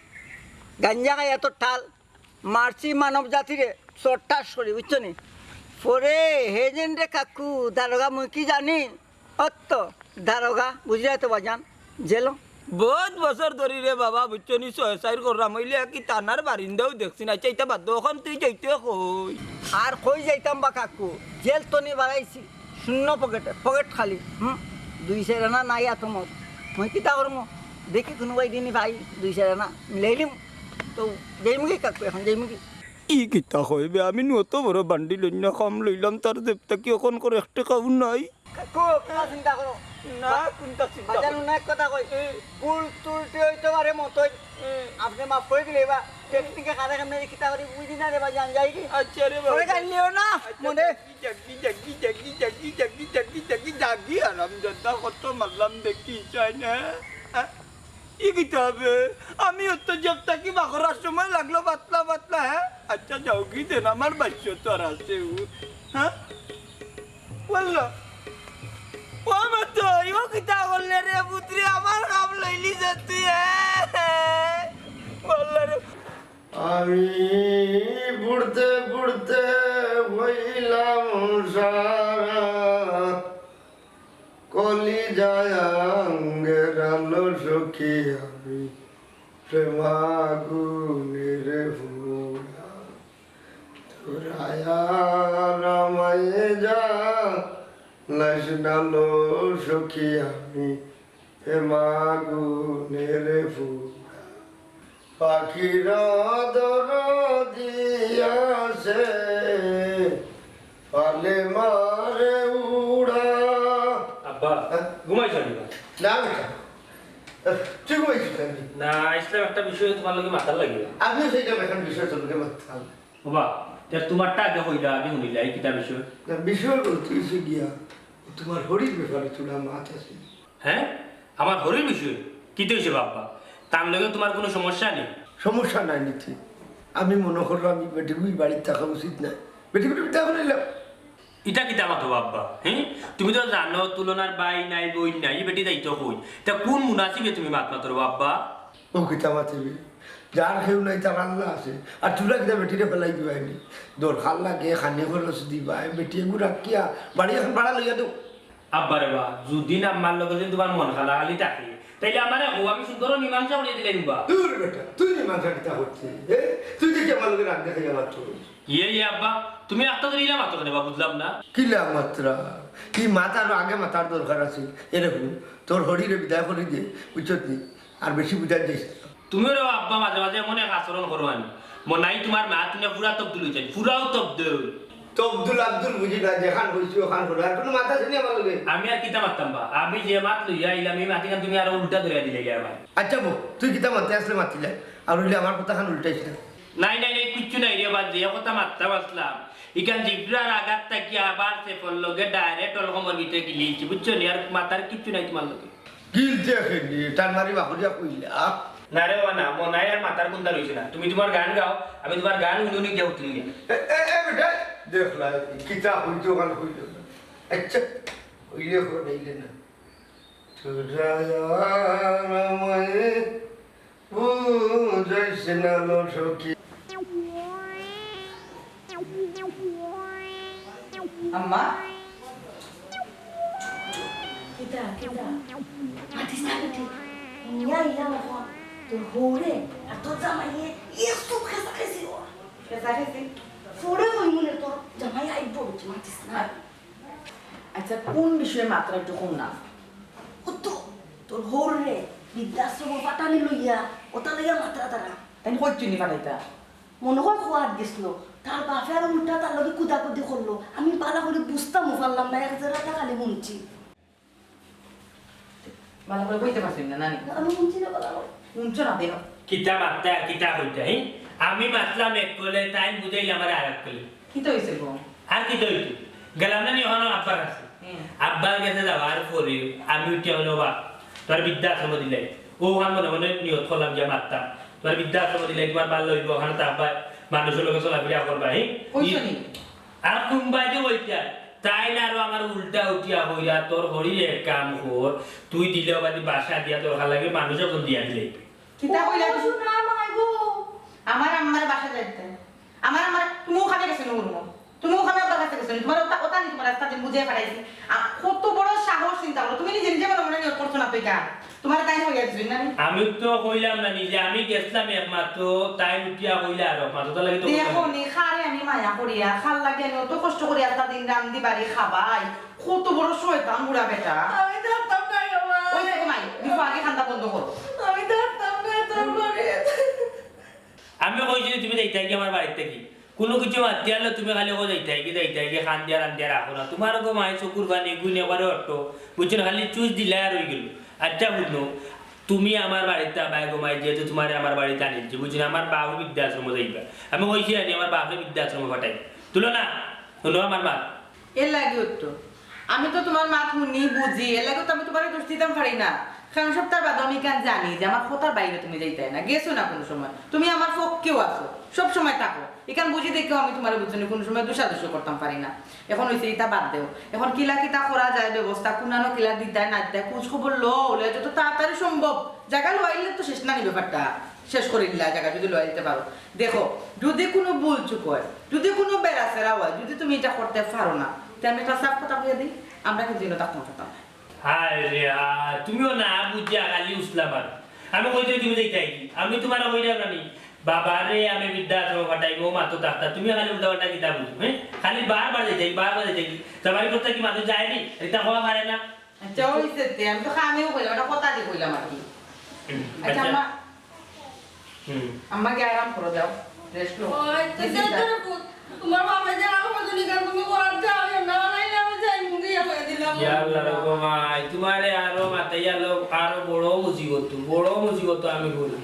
গাঞ্জা খাইয়া তো ঠাল, মারছি মানব জাতিরে, চট্টাস করি, বুঝছো নি? পরে হেজেন রে কাকু, দারোগা মুই কি জানি, অত দারোগা, বুঝিরায় তো বাজান, জেলও। বউত বছর ধরি রে বাবা, বুঝছো নি, ছয় চাইর করলাম, অইলে কি থানার বারিন্দাও দেখছি না। আচ্ছা, ইতা বাদ দেও, অখন তুই যাইতে কই? আর কই যাইতাম বা কাকু, জেল তো নি বাড়াইছি, শূন্য পকেটে, পকেট খালি, হুম, দুই চাইর আনা নাই আতো মোর। মুই কিতা করমু? দেখি কুনুবায় দিনি ভাই, দুই চাইর আনা মিলাইলিমু। তো যাইমুগি কাকু, অখন যাইমুগি। ই কিতা কয় বে, আমি নু অত বড় বান্ডিল অইন্য কাম লইলাম, তার জেব থাকি অখন করি এক টেকাও নাই। কাকু, কিতা চিন্তা করো? না, কুনটা চিন্তা বাজান, করো? হুনো এক কথা কই। এ। ভুল ত্রুটি অইতো পারে মতই। এ। আপনে মাফ করি দিলে বা। এ। টেকনিকে কারে কেমনে কিতা করি বুঝি না রে বাজান, যাই কি? আচ্ছা রে বাবা। পরে গাইলিও না, আচ্ছা, মনে। যাগি, যাগি, যাগি, যাগি, যাগি, যাগি, যাগি, হারামজাদা, কত মারলাম দেখি, চাই না? হ্যাঁ? ই কিতা বে? আমি অত জেব থাকি বার করার সময় লাগলো পাতলা পাতলা, হ্যাঁ? আচ্ছা, যাওগি দেন, আমার বাচ্চা তো আর আছে, ও, হ্যাঁ? বললো, ও মা তো, ও কিতা করলে রে পুত্রি, আমার কাম লইলি যে তুই, হ্যাঁ? বললো রে। আমি পড়তে পড়তে হইলাম সারা, কলিজায় আঙ্গের আলো সখী আমি, প্রেমাগুনের ফুয়া। তোরা আর আমায় যা লাশ ডালো সখী আমি, প্রেমাগুনের ফুয়া। পাখিরা দরদি আছে, পালে মারে উড়া। আব্বা, হ্যাঁ? ঘুমাইছো নি বা? না বেটা, তুই ঘুমাইছিস নাকি? না, আইসলাম একটা বিষয়ে তোমার লগে মাতার লাগি। আমিও সেইটা এখন বিষয় তোর লগে মাতার। বাবা, তে তোমারটা আগে কইলা, আগে শুনিলা, এই কিতা বিষয়? না, বিষয় বলতে হইছে গিয়া, তোমার হরির ব্যাপারে তোরা মাত আছে। হ্যাঁ? আমার হরির বিষয়? কিতা অইছে বা আব্বা? তার লগে তুমার কুনু সমস্যা নি? সমস্যা নাই নি তে। আমি মনো করলাম ই বেটিগুর বাড়িত থাকা উচিত নায়। বেটিগুরে বিদায় করিলাম। ইটা কিতা মাতো বা আব্বা? হে? তুমি তো জানো তুলনার ভাই নাই, বইন নাই, ই বেটি যাইতো কই? তা কুন মুনাসিবে তুমি মাত মাতর বা আব্বা? ও কিতা মাতিবে? যার কেউ নাই, তার আল্লা আছে। আর তুমরা কিতা বেটিরে ফালাই দিবায় নি? দরকার লাগে খানি খরচ দিবায়, বেটি এগু রাখিয়া বাড়ি অখন ভাড়া লইয়া দেও। আব্বা রে বা, যুদি না আম্মার লগে যুদি তুমার মন খালাখালি থাকে, তাইলে আমারে কও, আমি সুন্দর মীমাংসা করিয়া দিলাইমু বা। দূর বেটা, তুই মীমাংসা কিতা করতে? এ? তুই দেখি আমার লগে রাগ দেখাইয়া মাতস। ইয়ে, ইয়ে আব্বা, তুমি একটা করে ইলা মাতো কেনে বা, বুঝলাম না। কিলা মাতরাম? ই মাত আরো আগে মাতার দরকার আছিল। এরকম তোর হরিরে বিদায় করি দে, বুঝছত নি? আর বেশি বুঝার যাইস না। তুমিও রে আব্বা মাঝে মাঝে এমন এক আচরণ করো আনি। মনাই তুমার মাত হুনিয়া পুরা তবদুল অইযাইন, পুরাউ তবদুল। তবদুল আব্দুল বুঝি না, যেখান কইছি ওখান করো। আর কুনু মাত আছে নি আমার লগে? আমি আর কিতা মাততাম বা? আমি যে মাত লইয়া আইলাম, ই মাত ইখান তুমি আরো উল্টা ধরিয়া দিলাইলে আমারে। আচ্ছা বো, তুই কিতা মাততে আসলে মাতিলে, আর অইলে আমার কথাখান উল্টাইস না। নাই, নাই, নাই, কিচ্ছু নাই রে বাদ, যে কথা মাততাম আসলাম, ইখান জিব্রার আঘাত থাকি আবার সেফর লগে direct অলকমর ভিতরে গিলিছি, বুঝছো নি? আর মাতার কিচ্ছু নাই তুমার লগে। গিলতে কেনে? টান মারি বাহুরিয়া কইলা। না রে বাবা, না, মনাই আর মাতার কুন্তা রইছে না। তুমি তুমার গান গাও, আমি তুমার গান হুনুনি গিয়া উঠি নিয়া। এ, এ, এ, বেটা, দেখলা, কিতা কইতো গান কইতো না। আচ্ছা, কইলে কর, নাইলে না। তোরা আর আমায় বুঝাইস না লো সখী। আম্মা? কিতা, কিতা? মাতিস না বেটি। নিয়া আইলাম অখন। তোর হউরে আর তোর জামাইয়ে এ সুখ খেসা খেসি অর। খেসা খেসি? পরে কইমু নে, তোর জামাই আইবো বেটি, মাতিস না। আচ্ছা, কুন বিষয়ে মাতরা একটু কও না? ও তো, তোর হউরে বৃদ্ধাশ্রমো পাঠানি লইয়া, ওটা লইয়া মাতরা তারা। তাইন কইছইন নি পাঠাইতা? মনো কয় খোয়াত গেছিল। তার বাপে আর উল্টা তার লগে কুদাকুদি করলো। আমি ভালা করি বুঝতামও পারলাম না, এক জেরাটা খালি হুনছি। ভালা করি কইতে পারছইন না, নানি? না, আমি হুনছি না ভালা করি। হুনছো না, দেহ। কিতা মাততা আর কিতা কইতা, হি? আমি মাতলাম এক কলে, তাইন বুঝাইলা আমারে আর এক কলে। কিতা অইছে গো? আর কিতা অইতো? গেলাম না নি অখন আব্বার কাছে। হুম। আব্বার গেছে যাওয়ার পরে আমি উঠিয়া কইলাম, "বা, তুমারে বৃদ্ধাশ্রমো দিলাই।" অউ অখান মনে মনে নিয়ত করলাম গিয়া মাততাম। "তুমারে বৃদ্ধাশ্রমো দিলাই, তুমার ভালা অইবো, অখানো থাকবায়, মানুষর লগে চলাফিরা করবায়, হি?" কইছো নি? আর কুনবায় যে কইতা, তাইন আরো আমারে উল্টা উঠিয়া কইরা, "তোর হরিরে এক কাম কর, তুই দিলে বাদে বাসা দিয়া দরকার লাগে, মানুষ অখন দিয়া দিলে।" কিতা কইলা তুমি? না, মাই গো। আমার আম্মার বাসা যাইতে। আমার আম্মার, তুমি অখানো গেছো নি হুরমো? তুমি অখানো আব্বার কাছে গেছো নি? তুমার ওটা, ওটা নি তুমার রাস্তা দিয়া বুঝাই পাঠাইছি। আ, কত বড় সাহস চিন্তা করো। তুমি নিজে নিজে মনে মনে নিয়ত করছো না তো ইটা। তুমারে তাইন কইয়া দিছইন না নি? আমি তো কইলাম না নিজে, আমি গেছলাম একমাত্র, তাইন উঠিয়া কইলা আরো একমাত্র, তার লাগি তো কইলাম। দেখো নি, কারে আমি মায়া করি, আর কার লাগি আমি অত কষ্ট করি একটা দিন রান্ধি বাড়ি খাবাই, কত বড় শয়তান বুড়া বেটা। আমি থাকতাম না রে ভাই। ওই দেখো মাই, বিফু আগে কান্দা বন্ধ করো। আমি থাকতাম না তোর ঘরে। আমি কইছি যে তুমি যাইতায় গি আমার বাড়িত থাকি। কুনু কিছু মাতিয়া আইলে তুমি খালি কও যাইতায় গি, যাইতায় গি, কান্দিয়া রান্দিয়া রাখো না। তুমার গো মাই চকুর পানি গুইন একবারে অটো, বুঝছো নি? খালি চুইস দিলায় আর অইগেলো। আচ্ছা হুনো, তুমি আমার বাড়িত আইবায় গো মাই, যেহেতু তুমারে আমার বাড়িত আনিছি, বুঝছো নি? আমার বাপে বৃদ্ধাশ্রমো যাইবা। আমি কইছি আনি আমার বাপরে বৃদ্ধাশ্রমো পাঠাই। তুলো না, হুনো আমার মাত। এর লাগি তো। আমি তো তুমার মাত হুনি, বুঝি, এর লাগি তো আমি তুমারে দোষ দিতাম পারি না। কারণ সপ্তাহ বাদে আমি ইখান জানি যে আমার কথার বাইরে তুমি যাইতায় না, গেছো না কুনু সময়। তুমি আমার পক্ষেও আছো, সব সময় থাকো। ইখান বুঝি দেখিও আমি তুমারে, বুঝছো নি, কুনু সময় দোষাদোষি করতাম পারি না। অখন অইছে ইতা বাদ দেও। অখন কিলা কিতা করা যায় ব্যবস্থা, কুনানো কিলা দিতায় না দিতায়, খোঁজ খবর লও, লইয়া যত তাড়াতাড়ি সম্ভব। জাগা লওয়াইলে তো শেষ না নি ব্যাপারটা। শেষ করি দিলা জাগা যুদি লওয়াই দিতে পারো। দেখো, যুদি কুনু ভুল চুক অয়, যুদি কুনু বেড়াছেড়া অয়, যুদি তুমি ইটা করতে পারো না, তে আমি একটা সাফ কথা কইয়া দেই, আমরা কিন্তু ইনো থাকতাম পারতাম না। হায় রে হায়, তুমিও না বুঝিয়া খালি উছলা মারো। আমি কইছি তুমি যাইতায় গি, আমি তুমারে কইরাম না নি, বাবারে আমি বৃদ্ধাশ্রমো পাঠাইমু, ও মাতো ডাক্তার, তুমি খালি উল্টা পাল্টা কিতা বুঝো, হে? খালি বারবার যাইতায় গি, বারবার যাইতায় গি। জামাইর কথা কি মাতো যায় নি? ইতা কওয়া পারে না। আচ্ছা, অইছে তে, আমি তো কামেও কইলাম, একটা কথা দি কইলাম আর কি। হুম, আচ্ছা, আচ্ছা। আম্মা, হুম। আম্মা গিয়া আরাম করো, যাও, rest লও। ওই, তো বেশি যাও। তোর পুত, তুমার বাপে যে আরো কত নিকান তুমি করার যাও, না বানাইলে আমি যাই, মুখে ইয়া কইয়া দিলাম। ইয়া আল্লাহ রে গো মাই, তুমারে আরো মাতাইয়া লো, আরো বড় মুসিবত, বড় মুসিবত আমি করি।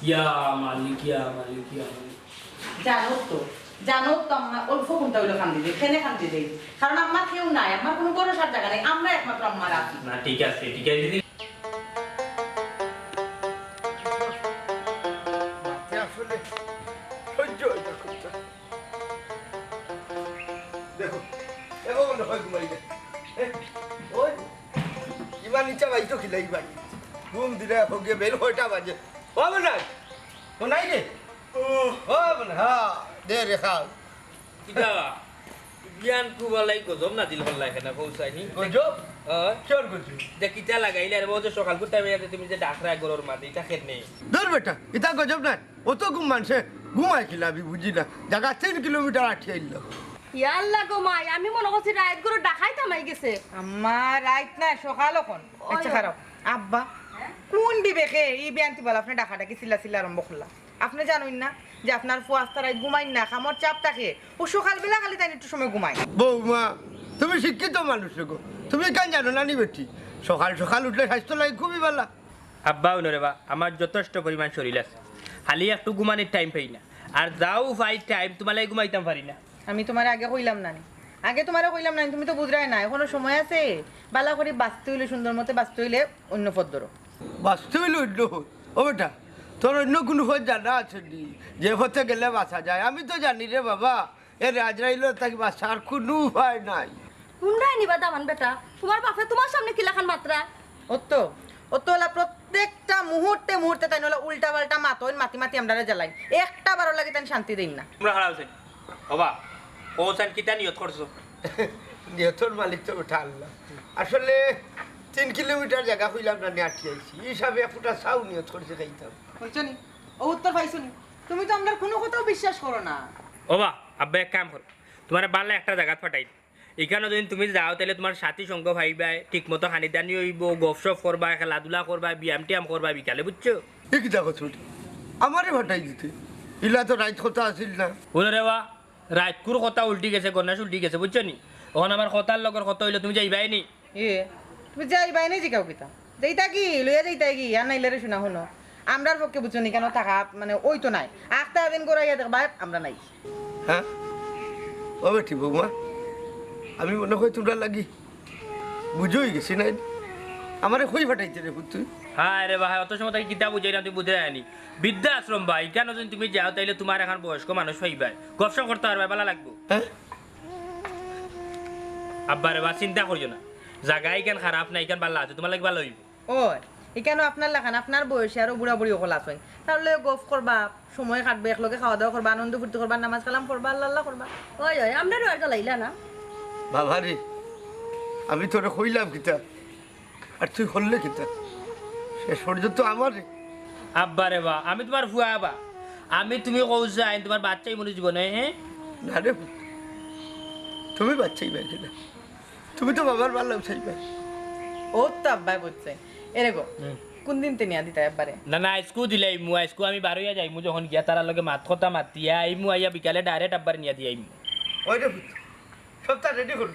ইয়া মালিক, ইয়া মালিক, ইয়া মালিক। জানো তো, জানো তো আম্মা অল্প কুনটা অইলো কান্দি দেই, কেনে কান্দি দেই? কারণ আম্মার কেউ নাই, আম্মার কুনু ভরসার জাগা নাই, আমরা একমাত্র আম্মার আছি। না, ঠিক আছে, ঠিক আছে দিদি। বাড়ি চা ভাই তো খিলাই বাড়ি। ঘুম দিলে হোক গিয়ে বেল কয়টা বাজে? ও বনাই, বনাই রে। ও বনাই, হ্যাঁ, দে রে খাও। কিতা? বিয়ান খুব আলাই গজব নাজিল করলা এখানে পৌঁছায়নি। গজব? হ্যাঁ। কিয়র গজব? যে কিতা লাগাইলে আর ও যে সকাল করতে আমি তুমি যে ডাকরা গরুর মাঝে, এটা খেয়ে নেই। দূর বেটা, ইতা গজব না। অত ঘুম মানষে ঘুমায় কিলা আমি বুঝি না। জাগা তিন কিলোমিটার আটি আইল। ইয়াল্লা গো মাই, আমি মনে করছি রাইত গরু ডাকাইত হামাই গেছে। আম্মা, রাইত না, সকাল অখন। ওই, আচ্ছা, ওই। খারাপ। আব্বা, কোন বিবেকে এই বিয়ান্তি বলা আপনি ডাকাডাকি চিল্লা চিল্লা আরম্ভ করলা? আপনি জানইন না যে আপনার ফুয়া আস্তা রাইত ঘুমাইন না, কামর চাপ থাকে। ও সকালবেলা খালি তাই একটু সময় ঘুমায়। বৌমা, তুমি শিক্ষিত মানুষ গো, তুমি কেন জানো না নি বেটি? সকাল সকাল উঠলে স্বাস্থ্য লাগে খুবই ভালা। আব্বা, হুনো রে বা, আমার যথেষ্ট পরিমাণ শরীর আছে, খালি একটু ঘুমানির টাইম পাই না। আর যাও পাই টাইম, তোমার লাগি ঘুমাইতাম পারি না। আমি তোমারে আগে কইলাম না নি? আগে তোমারে কইলাম না নি? তুমি তো বুঝরায় না, এখনো সময় আছে। বালা করি বাঁচতে হইলে, সুন্দর মতে বাঁচতে হইলে অন্য পথ ধরো। বাঁচতে হইলে অন্য পথ? ও বেটা, তোর অন্য কোনো পথ জানা আছে নি? যে পথে গেলে বাঁচা যায়? আমি তো জানি রে বাবা, এ রাজরাইল থাকি বাঁচার কোনো উপায় নাই। কোনটাই নিবা দামান বেটা? তোমার বাপে তোমার সামনে কিলাখান মাতরা? অত, অত হলা প্রত্যেকটা মুহূর্তে মুহূর্তে তাই নলা উল্টা পাল্টা মাতইন, মাতি মাতি আমরারে জ্বালাইন। একটা বারো লাগে তাই শান্তি দেইন না। তোমরা খারাপ আছেন বাবা, ও চান কিতা নিয়ত করছো? নিয়তর মালিক তো উঠা আল্লাহ। আসলে তিন কিলোমিটার জাগা কইলাম না, নিয়ে আটি আইছি। এই হিসাবে এক ফুটা চাউ নিয়ত করছি খাইতাম। শুনছো নি? ও উত্তর পাইছো নি? তুমি তো আমরার কোনো কথাও বিশ্বাস করো না। ও বা, আব্বা এক কাম করো, তোমার বালা একটা জাগাত ফাটাই দিই। এখানে যদি তুমি যাও, তাহলে তোমার সাথী সঙ্গ পাইবায়, ঠিক মতো খানিদানি হইব, গপশপ করবা, খেলাধুলা করবা, ব্যায়াম ট্যায়াম করবা বিকালে, বুঝছো? এ কিতা কথা বেটি? আমারে ফাটাই দিতে? ইলা তো রাইত কথা আছিল না। হুনো রে বা, রাইতকুর কথা উল্টি গেছে, গণেশ উল্টি গেছে, বুঝছো নি? অখন আমার কথার লগর কথা হইলো, তুমি যাইবায় নি? এ, তুমি যাইবায় নি জিকাও কিতা? যাইতা কি? লইয়া যাইতা কি? আর নাইলে রে শোনা, হুনো। আমরার পক্ষে বুঝছো নি কেন থাকা, মানে, ওই তো নাই। আখতা দিন করাইয়া দেখবায়, আমরা নাই। হ্যাঁ? ও বেটি বৌমা, আমি মনে হয় তোমরা লাগি বুঝোই গেছি নাই? আমারে কই ফাটাইতে রে পুত তুই? হায় রে বা, অত সময় থাকি কিতা বুঝাই না, তুই বুঝে যায়নি। বৃদ্ধাশ্রম বা, এখানে যদি তুমি যাও, তাইলে তোমার এখন বয়স্ক মানুষ পাইবায়, গপশপ করতে পারবায়, বালা লাগবো। হ্যাঁ? আব্বা রে বা, চিন্তা করিও না, জাগা ইখান খারাপ না, ইখান বালা আছে, তোমার লাগি বালা হইব। ওই, ইখানো আপনার লাখান, আপনার বয়সে আরো বুড়া বুড়ি অকল আছইন, তার লগে গফ করবা, সময় কাটবে, একলগে খাওয়া দাওয়া করবা, আনন্দ ফুর্তি করবা, নামাজ কালাম করবা, আল্লাহ আল্লাহ করবা। ওই, ওই, আমরারে আর জ্বালাইলা না। বাবা রে, আমি তোরে কইলাম কিতা, আর তুই করলে কিতা? শেষ পর্যন্ত আমারে। আব্বা রে বা, আমি তোমার ফুয়া বা, আমি তুমি কও যে আইন তোমার বাচ্চাই মনে জীবনে, হ্যাঁ? না রে পুত, তুমি বাচ্চাই বাইরে না, তুমি তো বাবার বাল্লাও চাইবা। ও তো আব্বাই বুঝছে। এরে গো, হুম। কোন দিন তে নিয়া দিতা আব্বারে? না, না, আইজকু দিলাইমু, আইজকু আমি বারইয়া যাইমু, যখন গিয়া তারার লগে মাত কথা মাতিয়া আইমু, আইয়া বিকালে direct আব্বারে নিয়া দিয়াইমু। ওই রে পুত, সবটা রেডি করো,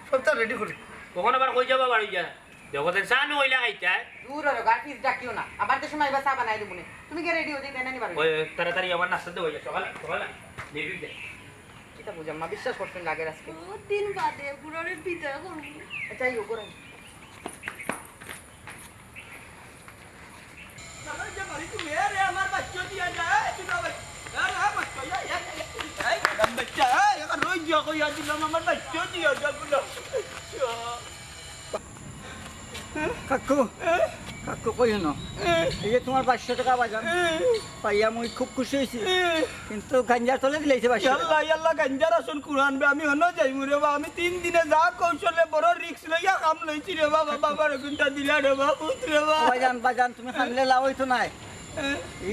সবটা রেডি করো। কখন আবার কই যাবা বাড়ি যা? দেখো তো, চা নু কইলা খাইতায়। দূর হলো, গার্ফিস ডাকিও না। আবার তো সময় এবার চা বানাই দেবো নে। তুমি গিয়া রেডি হয়ে যাই, তাই না নি বাড়ি? ওই, ওই, তাড়াতাড়ি আমার নাস্তা দে, ওই যা, সকালে, সকালে। নেবি দে। কিতা বুঝাম মা, বিশ্বাস করছেন লাগের আজকে। বহুত দিন বাদে বুড়ারে বিদায় করবো। আচ্ছা, এই ওগো রাই। কাকু, কাকু, কই হুনো? এই যে তোমার পাঁচশো টেকা বাজান, পাইয়া মুই খুব খুশি হইছি, কিন্তু গাঞ্জার তলে দিলাইছে পাঁচশো টেকা। ইয়াল্লা, ইয়াল্লা, গাঞ্জার আসন কুরআন বে, আমি হনো যাইমু রে বা, আমি তিন দিনে যা কৌশলে বড় রিস্ক লইয়া কাম লইছি রে বাবা, বাবার গুনটা দিলা রে বা, পুত রে বা। ও ভাইজান, ভাইজান, তুমি কানলে লাভ হইতো নায়।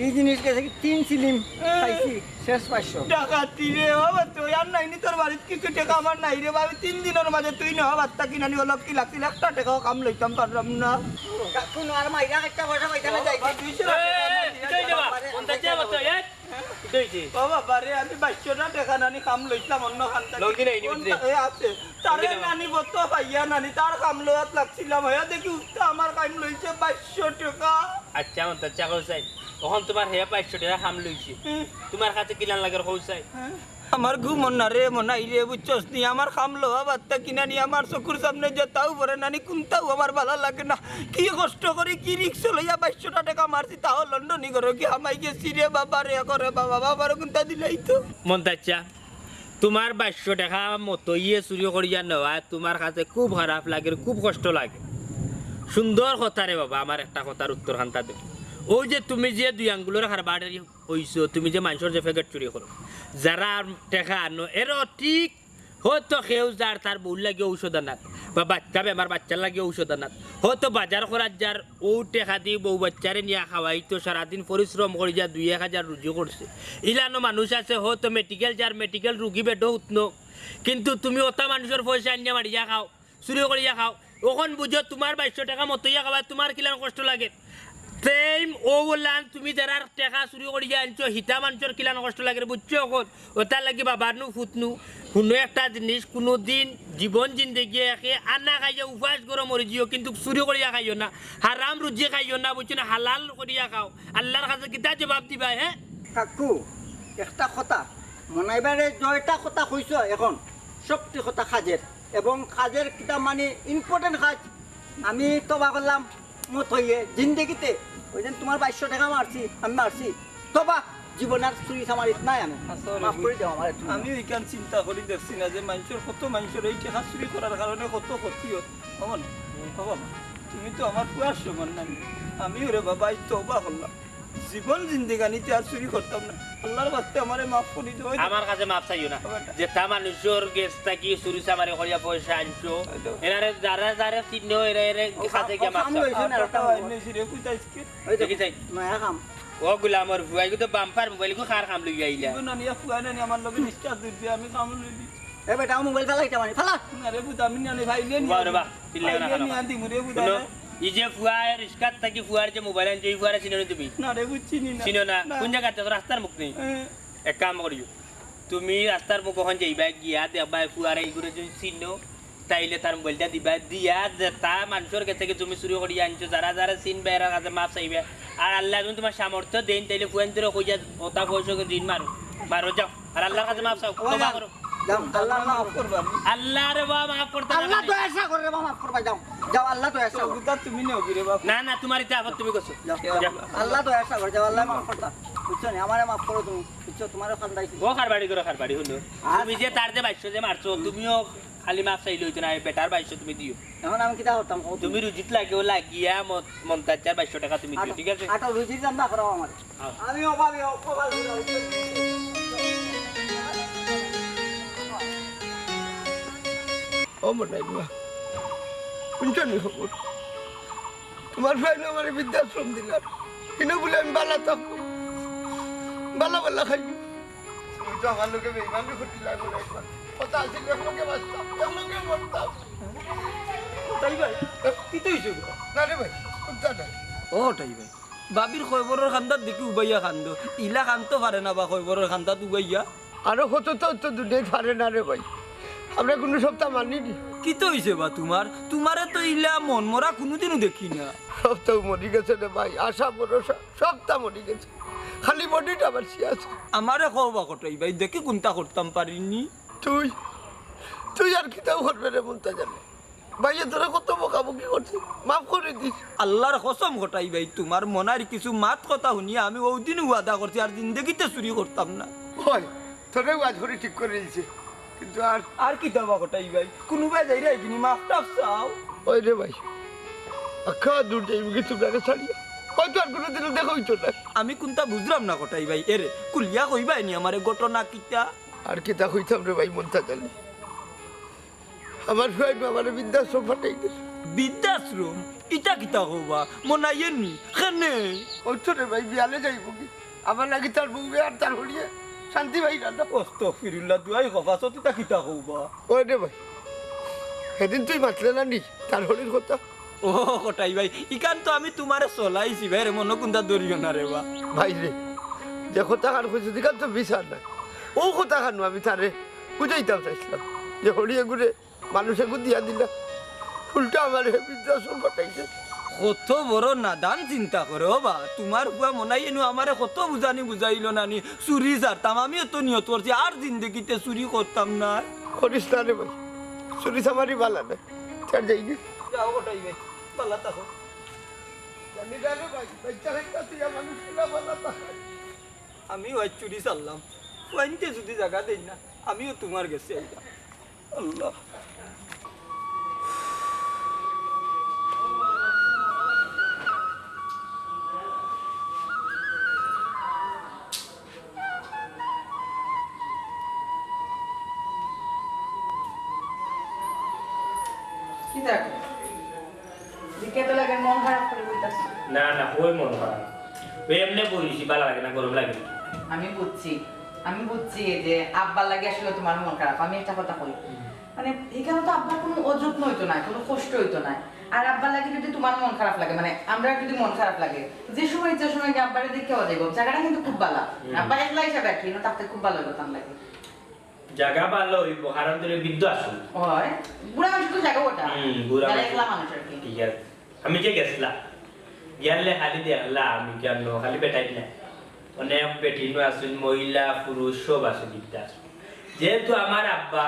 এই জিনিস গেছে কি তিন চিলিম খাইছি, শেষ পাঁচশো। ডাকাতি রে বাবা, তুই আর নাইনি তোর বাড়িত কিছু টেকা আমার নাই রে বাবা, তিন দিনর মাঝে তুই নেওয়া বার্তা কিনানি হলো কি লাগছিল, একটা টেকাও কাম লইতাম পারলাম না। কাকু, আর মাইরা একটা পয়সা পাইতে না যাই। বাবা, দুইশো টেকা আমার দিয়া দে বাবা। পঞ্চাশ টেকা করতো, এ? কিতা হইছে? ও বাবা রে, আমি বাইশশো টেকা নানি কাম লইতাম অন্য খান থাকি। লঙ্গি নাই, নিবি কোন দে। তা-, এ আছে। তারে লঙ্গি নাই। নানি বত পাইয়া নানি, তার কাম লওয়াত লাগছিলাম। হইয়া দেখি উঠতে আমার কাম লইছে বাইশশো টেকা। আচ্ছা, অন্ত চা কও চাই। অখন তোমার হে বাইশশো টেকা কাম লইছে। হুম। তোমার কাছে কিলান লাগের কও চাই? হুম। আমার ঘুম মন না রে, মন নাই রে, বুঝছস নি? আমার কাম লওয়া বার্তা কিনানি আমার চকুর সামনে যেতাও পড়ে নানি, কোনটাও আমার ভালা লাগে না। কি কষ্ট করি, কি রিক্স লইয়া বাইশশো টেকা মারছি, তাও লন্ডনি করো কি হামাই গেছি রে বাবা রে, করে বাবা, বাবার কোনটা দিলাই তো। মন্তাচ্চা, তোমার বাইশশো টেকা মতো ইয়ে চুরি করিয়া নেওয়া তোমার কাছে খুব খারাপ লাগে, খুব কষ্ট লাগে। সুন্দর কথা রে বাবা, আমার একটা কথার উত্তর খান্তা দে। ওই যে তুমি যে দুই আঙ্গুলর কারবারি অইছো, তুমি যে মানষর যে ফেকেট চুরি করো, যারা টেকা আনো, এরা ঠিক হয়তো কেউ যার তার বউর লাগি ঔষধ আনাত, বা বাচ্চা বেমার বাচ্চার লাগি ঔষধ আনাত, হয়তো বাজার করার যার ও টেকা দি বউ বাচ্চারে নিয়া খাওয়াইতো, সারাদিন পরিশ্রম করিয়া দুই এক হাজার রুজি করছে। ইলানো মানুষ আছে হয়তো মেডিকেল যার মেডিকেল রুগী বেডো উঠনো, কিন্তু তুমি ওটা মানুষর পয়সা আনিয়া মারিয়া খাও, চুরি করিয়া খাও। অখন বুঝো, তুমার বাইশশো টেকা মতইয়া খাওয়া, তুমার কিলান কষ্ট লাগে। Same অউ লান তুমি যারার টেকা চুরি করিয়া আনছো, হিতা মানষর কিলান কষ্ট লাগে, বুঝছো? অখন ওটার লাগি বাবার নু ফুত নু, হুনো একটা জিনিস, কুনুদিন জীবন জিন্দেগি একে আনা খাইয়া উপাস করো মরি যিও, কিন্তু চুরি করিয়া খাইও না, হারাম রুজি খাইও না, বুঝছো না? হালাল করিয়া খাও। আল্লার কাছে কিতা জবাব দিবায়, হে? কাকু, একটা কথা, মনাইবারে জয়টা কথা কইছো অখন, সবটি কথা কাজের, এবং কাজের কিতা মানে important কাজ। আমি তবা করলাম, মতইয়ে জিন্দেগিতে ওই দিন তুমার বাইশশো টেকা মারছি, আমি মারছি, তবা, জীবন আর চুরি চামারিত নাই আমি। আচ্ছা, মাফ করি দেও আমারে তুমি। আমি ওইখান চিন্তা করি দেখছি না যে মানষর কত, মানষর এই টেকা চুরি করার কারণে কত ক্ষতি হয়। অমন, অমন, তুমি তো আমার পুয়ার সমান নানি। আমি ওরে বাবা, এই তবা করলাম। জীবন জিন্দেগানিতে আর চুরি করতাম না। আল্লার ওয়াস্তে আমারে মাফ করি দেও। আমার কাছে মাফ চাইও না। যেতা মানষর গেছ থাকি চুরি চামারি করিয়া পয়সা আনছো, এরারে যারা যারা চিনো, এরা এরা কাছে গিয়া মাফ চাও। রে, দেখি চাই। নয়া কাম। ও গুলামর ফুয়া, ইগু তো বাম্পার মোবাইল, ইগু কার কাম লইয়া আইলা? ইগু নানিয়া ফুয়া নানি আমার লগে রিস্কা দিছে, আমি কাম লই দিছি। এ বেটা, ও মোবাইল ফালাইতে পারি, ফালা। না রে, বুঝ আমি না নে ভাই, নে নি। বাবা রে বাবা, চিল্লাইও না, ভাই, নে নি। আনতি মুরে বুঝ হুনো, না। ই যে ফুয়া রিস্কাত থাকি ফুয়ার যে মোবাইল আনছো, ই ফুয়ারে চিনো নি তুমি? না রে, বুঝ চিনি না। চিনো না? না। কোন জাগাত আছো? রাস্তার মুখ নি? এ। এক কাম করিও, তুমি রাস্তার মুখ অখন যাইবা, গিয়া দেখবা ফুয়ারে ইগুরে যদি চিনো, তাইলে তার মোবাইলটা দিবা, দিয়া যেতা মানষর গেছ থাকি তুমি চুরি করিয়া আনছো, যারা যারা চিনবা, এরার কাছে মাফ চাইবা। আর আল্লায় যদি তুমার সামর্থ্য দেইন, তাইলে ফুয়াইন্তরে কইয়া ওতা পয়সা ঋণ মারো, মারো যাও। আর আল্লার কাছে মাফ চাও, ও তবা যাও, করো। যাও, আল্লাহ মাফ করবা। আল্লারে বা মাফ করতা না। আল্লাহ দয়া সাগর রে বা মাফ করবা, যাও। যাও, আল্লাহ দয়া সাগর। তুমি নেও গিরে বাপ। না, না, তুমার ইতা আপদ তুমি করছো। যাও। যাও। আল্লাহ দয়া সাগর, যাও, আল্লাহ মাফ করতা। বুঝছো নি? আমারে মাফ করো তুমি। বুঝছো? তুমারও কান্দাইছি। ও কারবারি করো, কারবারি হুনো। আর তুমি যে তার যে বাইশশো যে মারছো, তুমিও খালি মাফ চাইলে অইতো না, বেটার বাইশশো তুমি দিও। অখন আমি কিতা করতাম, কও তুমি? তুমি রুজিত লাগেও লাগিয়া মন-, মন্তাজ্জার বাইশশো টেকা তুমি দিও, আটো, ঠিক আছে? আটো, রুজির ধান্দা করাও আমারে। আও। আমি অভাবী, অভাবী। ও মনাই বাবা, হুনছো নি খবর? তুমার ফুয়াইন আমারে বৃদ্ধাশ্রম দিলার। ইনো বুলে আমি বালা থাকমু। বালা বালা খাইমু। তুমি তো আমার লগে বেইমানি করতে লাগো না একবার। কথা আছিল, এক লগে বাঁচতাম, এক লগে মরতাম। তাই ভাই, কিতা অইছে গো? না রে ভাই, কুন্তা নাই। ও তাই ভাই, ভাবির কয়বরর কান্দাত দেখি উবাইয়া কান্দো। ইলা কানতো পারে না বা কয়বরর কান্দাত উবাইয়া। আরো কত তো, তো দুনিয়াত পারে না রে ভাই। আমরা কুনু সপ্তাহ মানি নি। কিতা অইছে বা তুমার? তুমারে তো ইলা মন মরা কুনুদিনও দেখি না। সপ্তাহ মরি গেছে রে ভাই, আশা ভরসা সপ্তাহ মরি গেছে। খালি বডিটা বাঁচি আছে। আমারে কও বা কটাই ভাই, দেখি কুন্তা করতাম পারি নি। তুই, তুই আর কিতাও করবে রে মন্তাজ আলী। ভাইয়ে তোরে কত বকাবকি করছে, মাফ করি দিস। আল্লার কসম কটাই ভাই, তুমার মনার কিছু মাত কথা হুনিয়া আমি অউ দিন ওয়াদা করছি আর জিন্দেগিতে চুরি করতাম না। অয়, তোরে ওয়াজ করি ঠিক করি দিছে, কিন্তু আর আর কিতা বা কটাই ভাই, কুনুবায় যাইরায় গিনি, মাফ টাফ চাও। অয় রে ভাই, আখা দূর যাইমুগি তুমরারে ছাড়িয়া, অয়তো আর কুনুদিনও দেখা অইতো না। আমি কুন্তা বুঝরাম না কটাই ভাই, এরে খুলিয়া কইবায় নি আমারে ঘটনা কিতা? আর কিতা কইতাম রে ভাই মন্তাজ আলী, আমার ফুয়াইন আমারে বৃদ্ধাশ্রম পাঠাই দিছে। বৃদ্ধাশ্রম? ইতা কিতা কও বা? মনাইয়ে নি? কেনে? অইতো রে ভাই, বিয়ালে যাইবোগি। আমার লাগি তার বউয়ে আর তার হড়িয়ে শান্তি পাইরা না। আস্তাগফিরুল্লাহ, দুয়াই খফাছত, ইতা কিতা কও বা? অয় রে ভাই, হেদিন তুই মাতলে না নি তার হড়ির কথা? ও কটাই ভাই, ইখান তো আমি তুমারে চলাইছি ভাই রে, মনো কুন্তা ধরিও না রে বা। ভাই রে, যে কথাখান কইছে, ইখান তো বিচার নাই। অউ কথাখান আমি তারে বুঝাইতাম চাইছিলাম যে হড়িয়ে গুরে মানুষে গু দিয়া দিলা, উল্টা আমারে বৃদ্ধাশ্রম পাঠাইছে। কত বড় নাদান চিন্তা করে ও বা, তুমার ফুয়া মনাইয়ে নু আমারে কত বুঝানি বুঝাইলো না নি, চুরি ছাড়তাম, আমিও তো নিয়ত করছি আর জিন্দেগিতে চুরি করতাম না। করিস না রে ভাই, চুরি চামারি বালা নায়। ছাড় যাইগি। যাও কটাই ভাই, বালা থাকো। জানি না রে ভাই, বাচ্চা কাচ্চা তুই মানুষ কিনা বালা থাকো। আমিও আইজ চুরি ছাড়লাম, ফুয়াইন্তে যুদি জাগা দেইন না, আমিও তুমার গেছে আইলাম। আল্লাহ। দেখি তো লাগে মন খারাপ করি বইতাছো। না, না, কই মন খারাপ? ওই এমনে বইছি, ভালা লাগে না, গরম লাগে। আমি বুঝছি, আমি বুঝছি এই যে আব্বার লাগি আসলে তুমার মন খারাপ। আমি একটা কথা কই, মানে, ইখানো তো আব্বার কুনু অযত্ন অইতো নায়, কুনু কষ্ট অইতো নায়। আর আব্বার লাগি যুদি তুমার মন খারাপ লাগে, মানে, আমরার যুদি মন খারাপ লাগে, যে সময় ইচ্ছা সময় গিয়া আব্বারে দেখিয়া যাইবো। জাগাটা কিন্তু খুব ভালা। হুম। আব্বা একলা হিসাবে আর কি, ইনো থাকতে খুব ভালা অইবো তান লাগি। জাগা ভালা অইবো, কারণ অইলো বৃদ্ধাশ্রম। অয়, বুড়া মানুষর তো জাগা ওটা। হুম, বুড়া যারা মানুষ। একলা মানুষ আর কি। ঠিক আছে। আমি যে গেছলাম, গিয়ালে খালি দেখলাম, আমি কেন খালি বেটাইন না। অনেক বেটিনও আছইন, মহিলা, পুরুষ সব আছইন বৃদ্ধাশ্রম। যেহেতু আমার আব্বা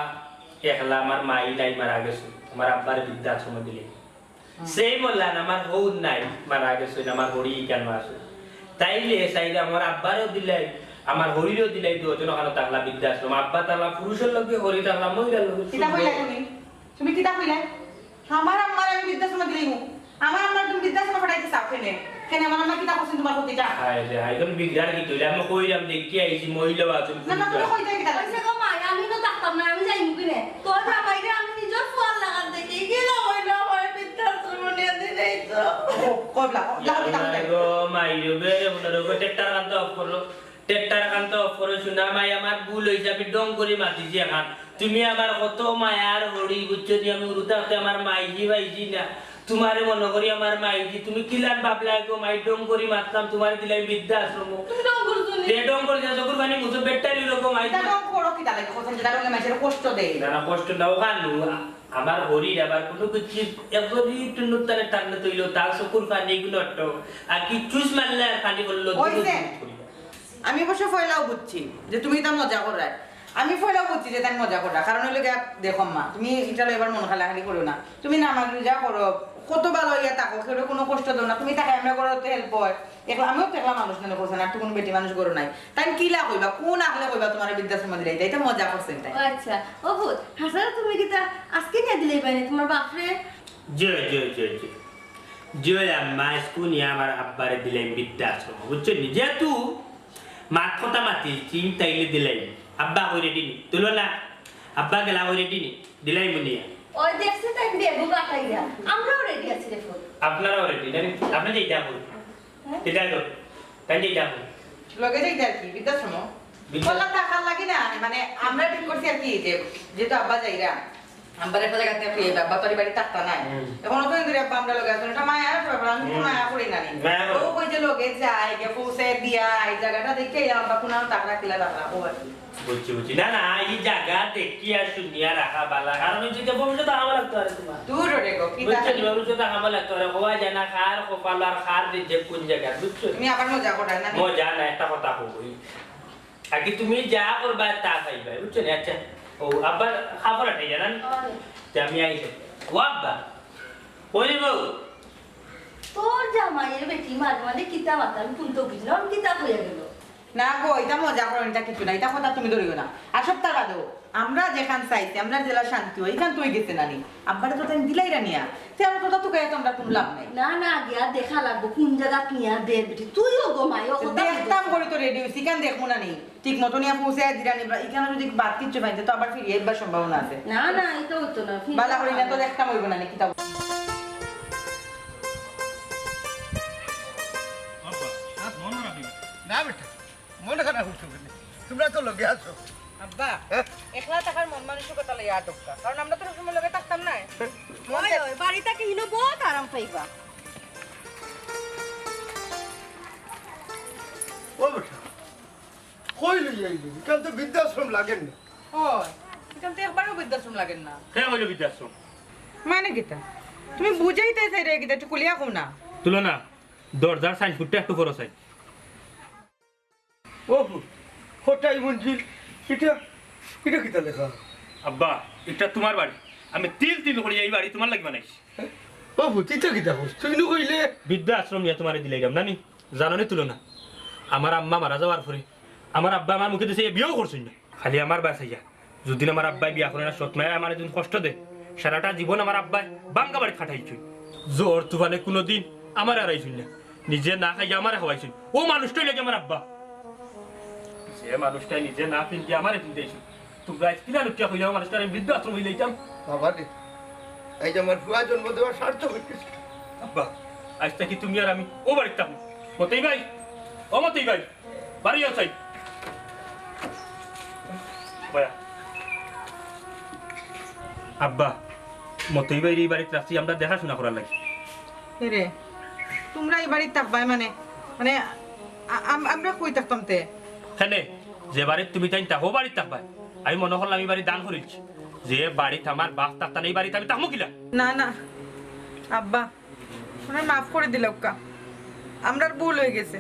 একলা, আমার মাই নাই, মারা গেছইন, আমার আব্বারে বৃদ্ধাশ্রমো দিলে। হুম। সেই মল্লান আমার হউর নাই, মারা গেছইন, আমার হড়ি ইকানো আছইন। তাইলে চাইলে আমার আব্বারেও দিলাই, আমার হড়িরেও দিলাই, দুইজন ওখানো থাকলা বৃদ্ধাশ্রম। আব্বা থাকলা পুরুষর লগে, হড়ি থাকলা মহিলার লগে। কিতা কইলা তুমি? তুমি কিতা কইলা? আমার আম্মারে আমি বৃদ্ধাশ্রমো দিলাইমু। আমার আম্মারে তুমি বৃদ্ধাশ্রমো পাঠাইতে চাও কেনে? কেনে আমার আম্মায় কিতা করছইন তুমার ক্ষতিটা? হায় রে, হায়, এখন বিগড়ার কি তৈরি? আমি কইলাম, দেখি আইছি, মহিলা আছইন, না, না, পুরুষ তুমি আছইন। কইতে কিতা লাগছে? আচ্ছা গো মাই, আমি তো থাকতাম না, আমি যাইমু কেনে? তোর জামাইরে আমি নিজর ফুয়ার লাখান দেখি, কি লাভ অইলো আমার বৃদ্ধাশ্রমো নিয়া দিলাইছো? ও, কবলা, ও, লাও, লাও, লাও। গো মাই রে, বেরে মনে রোগো, ট্রাক্টর আনতে অফ করো। ট্রাক্টর আনতে অফ করো, শুনা মাই, আমার ভুল অইছে, আমি ঢং করি মাতিছি এখন। তুমি আমার কত মায়ার হড়ি, বুঝছো নি? আমি উরু থাকতে আমার মাইজি পাইছি না। তুমারে মনো করি আমার মাইজি, তুমি কিলান ভাবলায় গো মাই, ঢং করি মাতলাম, তুমারে দিলাইমু বৃদ্ধাশ্রমো। তুমি ঢং করছো নি? তে ঢং করি যা, চকুর পানি মুছো, বেটারি রকম আই। তা ঢং করো কিতা লাগি? কখন যেটা ঢঙে মাইনষরে কষ্ট দেয়। না, না, কষ্ট না, ওখান আমার হড়ির আবার কুনু কিছু একবারই টুনুর তারে টানলে তৈল, তার চকুর পানি এগুলো অট্ট। আর কি চুষ মারলে আর পানি পড়লো, অইছে। আমি অবশ্য পয়লাও বুঝছি যে তুমি ইতা মজা কররায়। আমি পয়লাও বুঝছি যে তাই মজা কররা। কারণ অইলো গিয়া, দেখো মা, তুমি ইটা লইয়া এবার মন খালাখালি করিও না। তুমি নামাজ রোজা করো, কত ভালা অইয়া থাকো, কেউরে কুনু কষ্ট দেও না। তুমি থাকো, আমরা করো তো help অয়। একলা, আমিও তো একলা মানুষ, মনে করছো না, আর তো কুনু বেটি মানুষ ঘরো নাই। তাইন কিলা কইবা, কুন আখলে কইবা তুমারে বৃদ্ধাশ্রমো দিলাইতা? ইতা মজা করছইন তাইন। ও আচ্ছা, ও পুত, হাছারে তুমি কিতা আজকে নিয়া দিলাইবায় নি তুমার বাপরে? জি, জি, জি, জি। জি, আম্মা, আইজকু নিয়া আমার আব্বারে দিলাইমু বৃদ্ধাশ্রমো, বুঝছো নি? যেহেতু মাত কথা মাতিছি, তাইলে দিলাইমু। আব্বা কই ready নি? তুলো না। আব্বা গেলা কই ready নি? দিলাইমু নিয়া। ওই দেখছি তাই বেগু বাটাইয়া। আমরাও ready আছি রে পুত। আপনারাও ready না? আপনি যাইতা কই? হ্যাঁ? যাইতা কই? তাই যাইতা কই? লগে যাইতা আর কি, বৃদ্ধাশ্রমো। বৃদ্ধা- বললাম থাকার লাগি না, মানে আমরা ঠিক করছি আর কি যে যেহেতু আব্বা যাইরা, আব্বার একটা জাগাত নিয়া ফিরাইবা, আব্বা তো আর বাড়িত থাকতা নায়। হুম। এখন অতদিন ধরি আব্বা আমরার লগে আছইন, একটা মায়া আছে ব্যাপার, আমি তো হুম। মায়া করি না নি। মায়া করো। ও কই যে লগে যাই, গিয়া পৌঁছাই দিয়া, এই জাগাটা দেখিয়া আব্বা কুনানো তাকরা কিলা তাকরা, ও আর কি। বুঝছি, বুঝছি। না, না, এই জাগা দেখিয়া শুনিয়া রাখা ভালা, কারণ অইছে যে ভবিষ্যতে হামা লাগতো পারে তুমার। দূর ওরে গো, কি বুঝছো নি? ভবিষ্যতে হামা লাগতো পারে, কওয়া যায় না কার কপাল আর কার রিজিক কুন জাগাত, বুঝছো? তুমি আবার মজা করো না। মজা না, একটা কথা কই। আর কি তুমি যা করবায় তা পাইবায়, বুঝছো নি? আচ্ছা, ও আব্বার খবর আছে জানান? অয়। তে আমি আইছি। ও আব্বা, ওই রে বউ। তোর জামাইর বেটি মাঝে মাঝে কিতা মাতে, আমি কুন্তা বুঝি না, আমি কিতা কইয়া গেল? না গো, ইতা মজা করো, ইতা কিচ্ছু না, ইতা কথা তুমি ধরিও না। আর সপ্তাহ বাদেও আমরা যেখান চাইছি, আমরা জেলা শান্তি অয়, ইখান তো অই গেছে না নি। আব্বারে তো তাইন দিলাইরা নিয়া। তে আমরা তো তুকাইয়া তো আমরার কুনু লাভ নাই। না, না, গিয়া দেখা লাগবো, কুন জাগাত নিয়া দের বেটি। তুইও গো মাই, ও কথা দেখতাম করি তো ready অইছি, ইখান দেখমু না নি। ঠিক মতো নিয়া পৌঁছাইয়া দিরা নি, বা ইখানো যুদি বাদ কিচ্ছু পাইন তে তো আবার ফিরিয়া আইবার সম্ভাবনা আছে। না, না, ইতা অইতো না, ফিরিয়া বালা করি না তো আইবা। দেখতাম অইবো না নি, কিতা বল? আব্বা, আর মন খারাপ অইবো না। না বেটা, মন খারাপ অইতো কেনে? তুমরা তো লগে আছো। আব্বা, হ্যাঁ? একলা থাকার মন মানসিকতা লইয়া আটকটা, কারণ আমরা তো সবসময় লগে থাকতাম না। মন ওই, ওই, বাড়ি থাকি ইনো বহুত আরাম পাইবা। ও বেটা, কই লইয়া আইলি? ইখান তো বৃদ্ধাশ্রম লাগের না। ও, ইখান তো একবারও বৃদ্ধাশ্রম লাগের না। কে কইলো বৃদ্ধাশ্রম? মানে কিতা? তুমি বুঝাইতায় চাইরায় কিতা? একটু খুলিয়া কও না। তুলো না, দরজার সাইন ফুটটা একটু ফরো চাই। ও, কটাই মঞ্জিল, ইটা, ইটা কিতা লেখা? আব্বা, ইটা তুমার বাড়ি। আমি তিল তিল করি এই বাড়ি তুমার লাগি বানাইছি। ও, ইটা কিতা কস? তুই নু কইলে? বৃদ্ধাশ্রম নিয়া তুমারে দিলাইরাম, নানি? জানো নি তুলো না? আমার আম্মা মারা যাওয়ার পরে আমার আব্বা আমার মুখে দিছে, এ বিয়াও করছইন না। খালি আমার বাসাইয়া। যুদি আমার আব্বায় বিয়া করে না, সৎ মায় আমারে যুদি কষ্ট দে, সারাটা জীবন আমার আব্বায় ভাঙ্গা বাড়িত কাটাইছইন। ঝড় তুফানে কুনুদিন আমারে আরাইছইন না। নিজে না খাইয়া আমারে খাওয়াইছইন। ও মানুষটাই লাগে আমার আব্বা। যে মানুষটায় নিজে না পিন্দি আমারে পিন্দাইছইন। তুমরা আইজ কিলা লুকিয়া কইলাও মানুষটারে বৃদ্ধাশ্রম অইলাইতাম। বাবা রে। আইজ আমার ফুয়া জন্ম দেওয়া সার্থক অইছে। আব্বা, আইজ থাকি তুমি আর আমি অউ বাড়িত থাকমু। মতই ভাই, ও মতই ভাই, বাড়ি আও চাই। বয়া। আব্বা, মতই ভাইরে ই বাড়িত রাখছি আমরা দেখাশুনা করার লাগি। এরে, তুমরা ই বাড়িত থাকবায় মানে, মানে, আ-, আম-, আমরা কই থাকতাম তে? কেনে, যে বাড়িত তুমি তাইন থাকো, অউ বাড়িত থাকবায়। আমি মনো করলাম ই বাড়ি দান করিলছি। যে বাড়িত আমার বাপ থাকতা না, ই বাড়িত আমি থাকমু কিলা? না, না, আব্বা, আমরারে মাফ করি দিলাউক্কা। আমরার ভুল অইগেছে।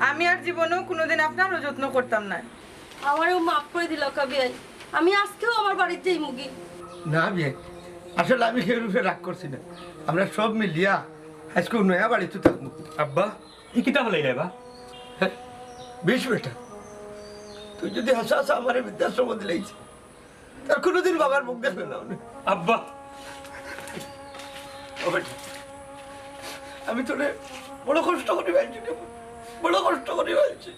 আমি আর জীবনেও কুনুদিন আপনার অযত্ন করতাম নায়। আমারেও মাফ করি দিলাউক্কা বিয়াই। আমি আইজকেউ আমার বাড়িত যাইমুগি। না বিয়াই, আসলে আমি কেউর উপরে রাগ করছি না। আমরা সব মিলিয়া আইজকু নয়া বাড়িত থাকমু। আব্বা, ই কিতা ফালাইলায় বা? হ্যাঁ, বিশ বেটা, তুই যুদি হাছা হাছা আমারে বৃদ্ধাশ্রমো দিলাইছ, তার কুনুদিন বাবার মুখ দেখবে না উনি। আব্বা। ও বেটা, আমি তোরে বড় কষ্ট করি পাইছি রে, বড় কষ্ট করি পাইছি।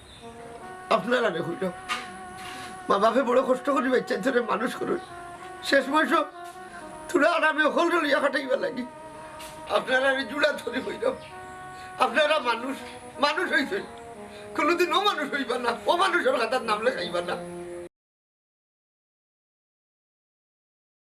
আপনারারে কইরাম, মা বাপে বড় কষ্ট করি বাচ্চা তোরে মানুষ করইন। শেষ বয়স তোরা আর আমি হকলরে লইয়া কাটাইবার লাগি। আপনারারে জুড়া ধরি কইরাম, আপনারা মানুষ, মানুষ অইছইন, কুনুদিন অমানুষ অইবা না, অমানুষর খাতাত নাম লেখাইবা না।